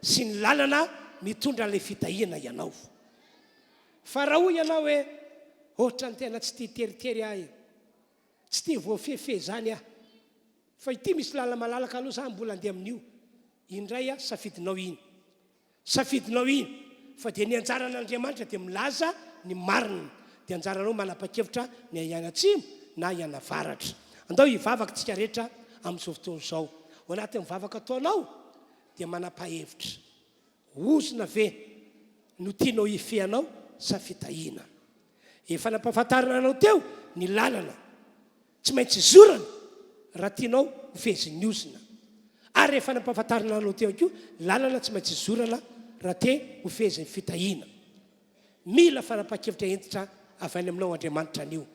sy ny lalana mitondra an'ilay fitahiana ianao. Fa raha hoy ianao hoe ohatran'ny tena tsy tia teritery aho e. Tsy tia voafehifehy izany aho. Fa ity misy lalana malalaka aloha za mbola andeha amin'io. Indray aho safidinao iny. Safidinao iny. Fa dia ny anjaran'Andriamanitra dia milaza ny marina. Dia anjaranao manapa-kevitra ny hianatsimo na hianavaratra. Andao hivavaka tsika rehetra amin'izao fotoana izao. Ao anatin'ny vavaka ataonao dia manapa-hevitra. Ozona ve no tianao hifehy anao sa fitahiana? Efa nampahafantarina anao teo ny lalana tsy maintsy zorana raha tianao ho fehezin'ny ozona. Ary efa nampahafantarina anao teo koa lalana tsy maintsy zorana raha te ho fehezin'ny fitahiana. Mila fanapahan-kevitra hentitra avy any aminao Andriamanitra anio.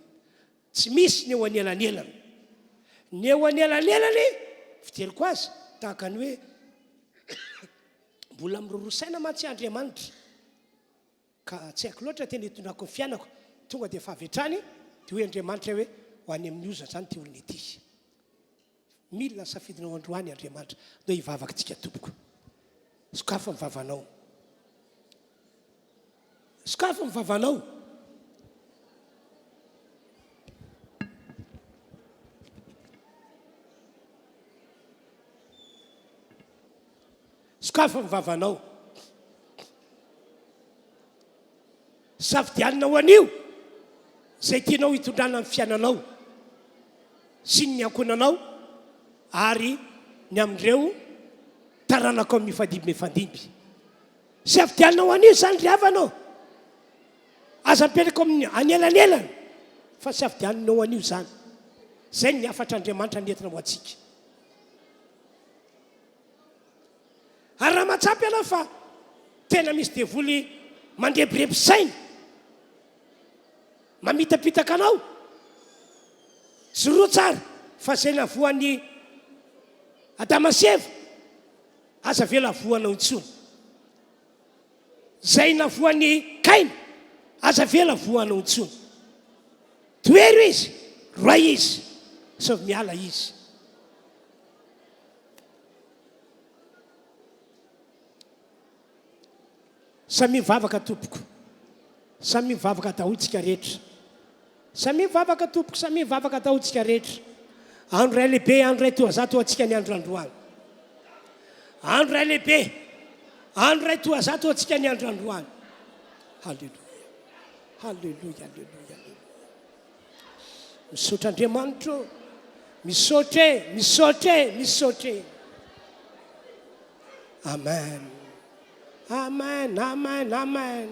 Tsy misy ny eo anelanelany. Ny eo anelanelany, fijeriko azy, tahaka ny hoe mbola miroroa saina mantsy Andriamanitra. Ka tsy haiko loatra tena hitondrako ny fiainako. Tonga dia efa avy hatrany dia hoy Andriamanitra hoe ho any amin'ny ozona izany ity olona ity. Mila ny safidinao androany Andriamanitra. Ndao hivavaka tsika tompoko. Sokafy ny vavanao. Sokafy ny vavanao. Sokafy ny vavanao. Safidianina ho anio. izay tianao hitondrana ny fiainanao sy ny ankohonanao ary ny amin'ireo taranakao mifandimby mifandimby. Safidianao anio izany ry havana ô! Aza mipetraka amin'ny anelanelana fa safidianinao anio izany. Izay ny hafatr'Andriamanitra nentina ho antsika. Ary raha mahatsapa ianao fa tena misy devoly mandrebireby saina, mamitapitaka anao, joroa tsara fa izay navoan'i Adama sy Eva, aza avela havoanao intsony. Izay navoan'i Kaina, aza avela voanao intsony. Tohero izy, roay izy, sao miala izy. Samia mivavaka tompoko. Samia mivavaka daholo tsika rehetra. Samia mivavaka tompoko, samia mivavaka daholo tsika rehetra. Andro iray lehibe, andro iray toa zato ho antsika ny andro androany. Andro iray lehibe, andro iray toa zato ho antsika ny andro androany. Haleloia. Haleloia, haleloia, haleloia. Misaotra Andriamanitra ô. Misaotra e, misaotra e, misaotra e. Amen. Amen, amen, amen.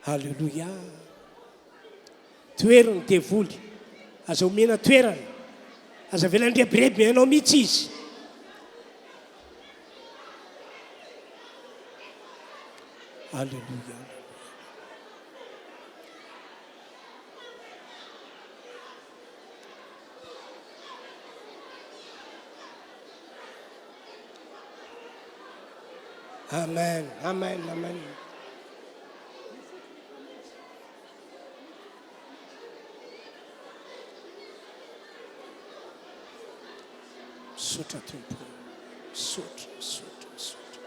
Alléluia. Tohero ny devoly. Aza omena toerana. Aza avela handrebireby anao mihitsy izy. Alléluia. Amen, amen, amen. Misaotra Tompo. Misaotra, misaotra, misaotra.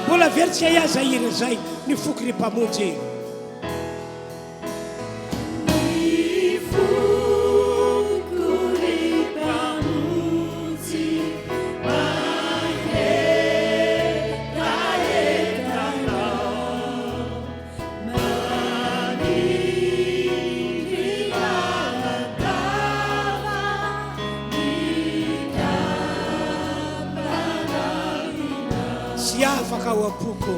Mbola averintsika ihany izay hira izay, ny foko ry Mpamonjy. Ny foko ry Mpamonjy mangetaheta Anao, maniry lalandava mikambana aminao. Tsy afaka ao am-poko.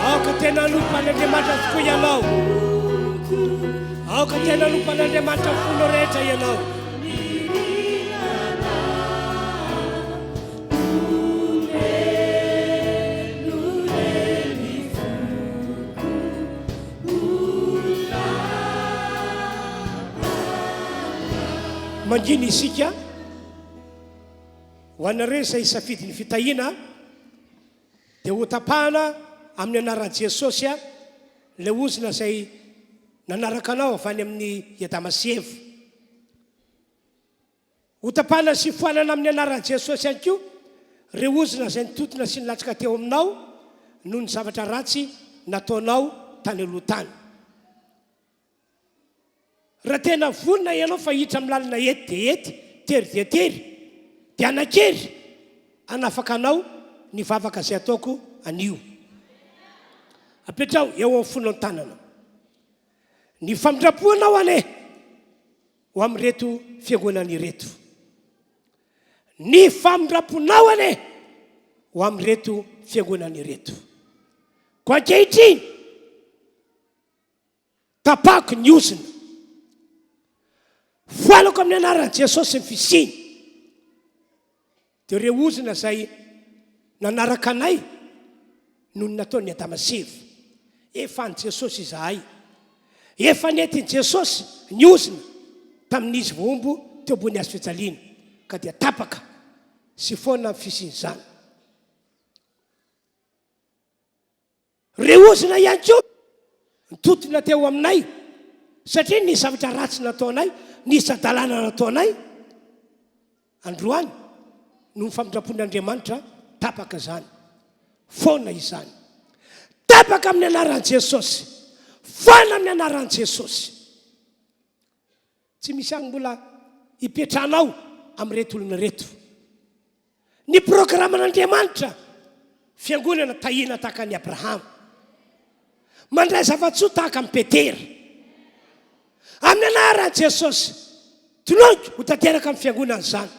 Aoka tena hanompo an'Andriamanitra tokoa ianao. Aoka tena hanompo an'Andriamanitra amin'ny fonao rehetra ianao. Mangina isika. Ho anareo izay hisafidy ny fitahiana dia hotapahana amin'ny anaran'i Jesosy ilay ozona izay nanaraka anao avy any amin'i Adama sy Eva. Hotapahana sy foanana amin'ny anaran'i Jesosy ihany koa ireo ozona izay nitontona sy nilatsaka teo aminao noho ny zavatra ratsy nataonao tany aloha tany. Raha tena vonona ianao fa hiditra amin'ny lalana ety dia ety, tery dia tery, dia hanan-kery hanafaka anao ny vavaka izay ataoko anio. Apetraho eo amin'ny fonao ny tanana. Ny famindram-ponao anie ho amin'ireto fiangonana ireto. Ny famindram-ponao anie ho amin'ireto fiangonana ireto. Koa ankehitriny, tapahako ny ozona. Foanako amin'ny anaran'i Jesosy ny fisiany. Dia ireo ozona izay nanaraka anay noho ny nataon'i Adama sy Eva. Efa an'i Jesosy izahay. Efa nentin'i Jesosy ny ozona tamin'izy voahombo teo ambony hazo fijaliana, ka dia tapaka sy foana ny fisian'izany. Ireo ozona ihany koa nitontona teo aminay satria nisy zavatra ratsy nataonay, nisy hadalana nataonay. Androany, noho ny famindram-pon'Andriamanitra, tapaka izany. Foana izany. Tapaka amin'ny anaran'i Jesosy. Foana amin'ny anaran'i Jesosy. Tsy misy any mbola hipetrahanao amin'ireto olona ireto. Ny programan'Andriamanitra, fiangonana tahiana tahaka an'i Abrahama. Mandray zava-tsoa tahaka an'i Petera. Amin'ny anaran'i Jesosy, tononiko ho tanteraka amin'ny fiangonana izany.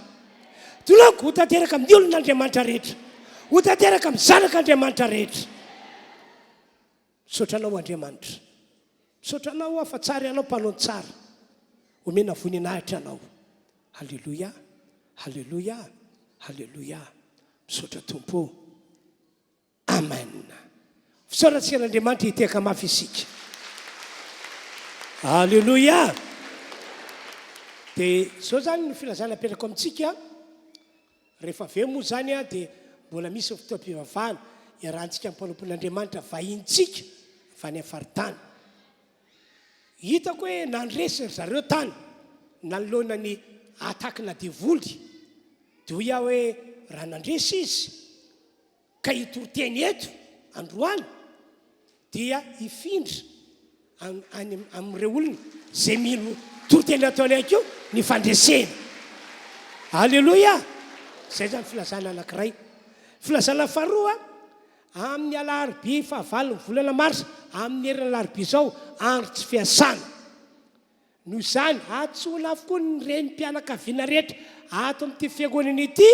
Tononiko ho tanteraka amin'ny olon'Andriamanitra rehetra. Ho tanteraka amin'ny zanak'Andriamanitra rehetra. Misaotra anao Andriamanitra. Misaotra anao aho fa tsara ianao mpanao ny tsara. Omena voninahitra anao. Haleloia, haleloia, haleloia. Misaotra Tompo o. Amen. Fisaorantsika an'Andriamanitra hitehaka mafy isika. Haleloia. Dia izao izany no filazana apetrako amintsika. Rehefa avy eo moa izany dia mbola misy ny fotoam-pivavahana iarahantsika amin'ny mpanompon'Andriamanitra vahinintsika avy any amin'ny faritany. Hitako hoe nandresy ry zareo tany nanoloana ny attaque-na devoly. Dia hoy aho hoe raha nandresy izy ka hitory teny eto androany dia hifindra any amin'ireo olona izay mino toriteny ataony ihany koa ny fandresena. Aleloia! Izay izany filazana anankiray. Filazana faharoa, amin'ny alarobia fahavalon'ny volana marsa, amin'ny herin'ny alarobia izao, andro tsy fiasana. Noho izany, antsoina avokoa ny renim-pianakaviana rehetra ato amin'ity fiangonana ity.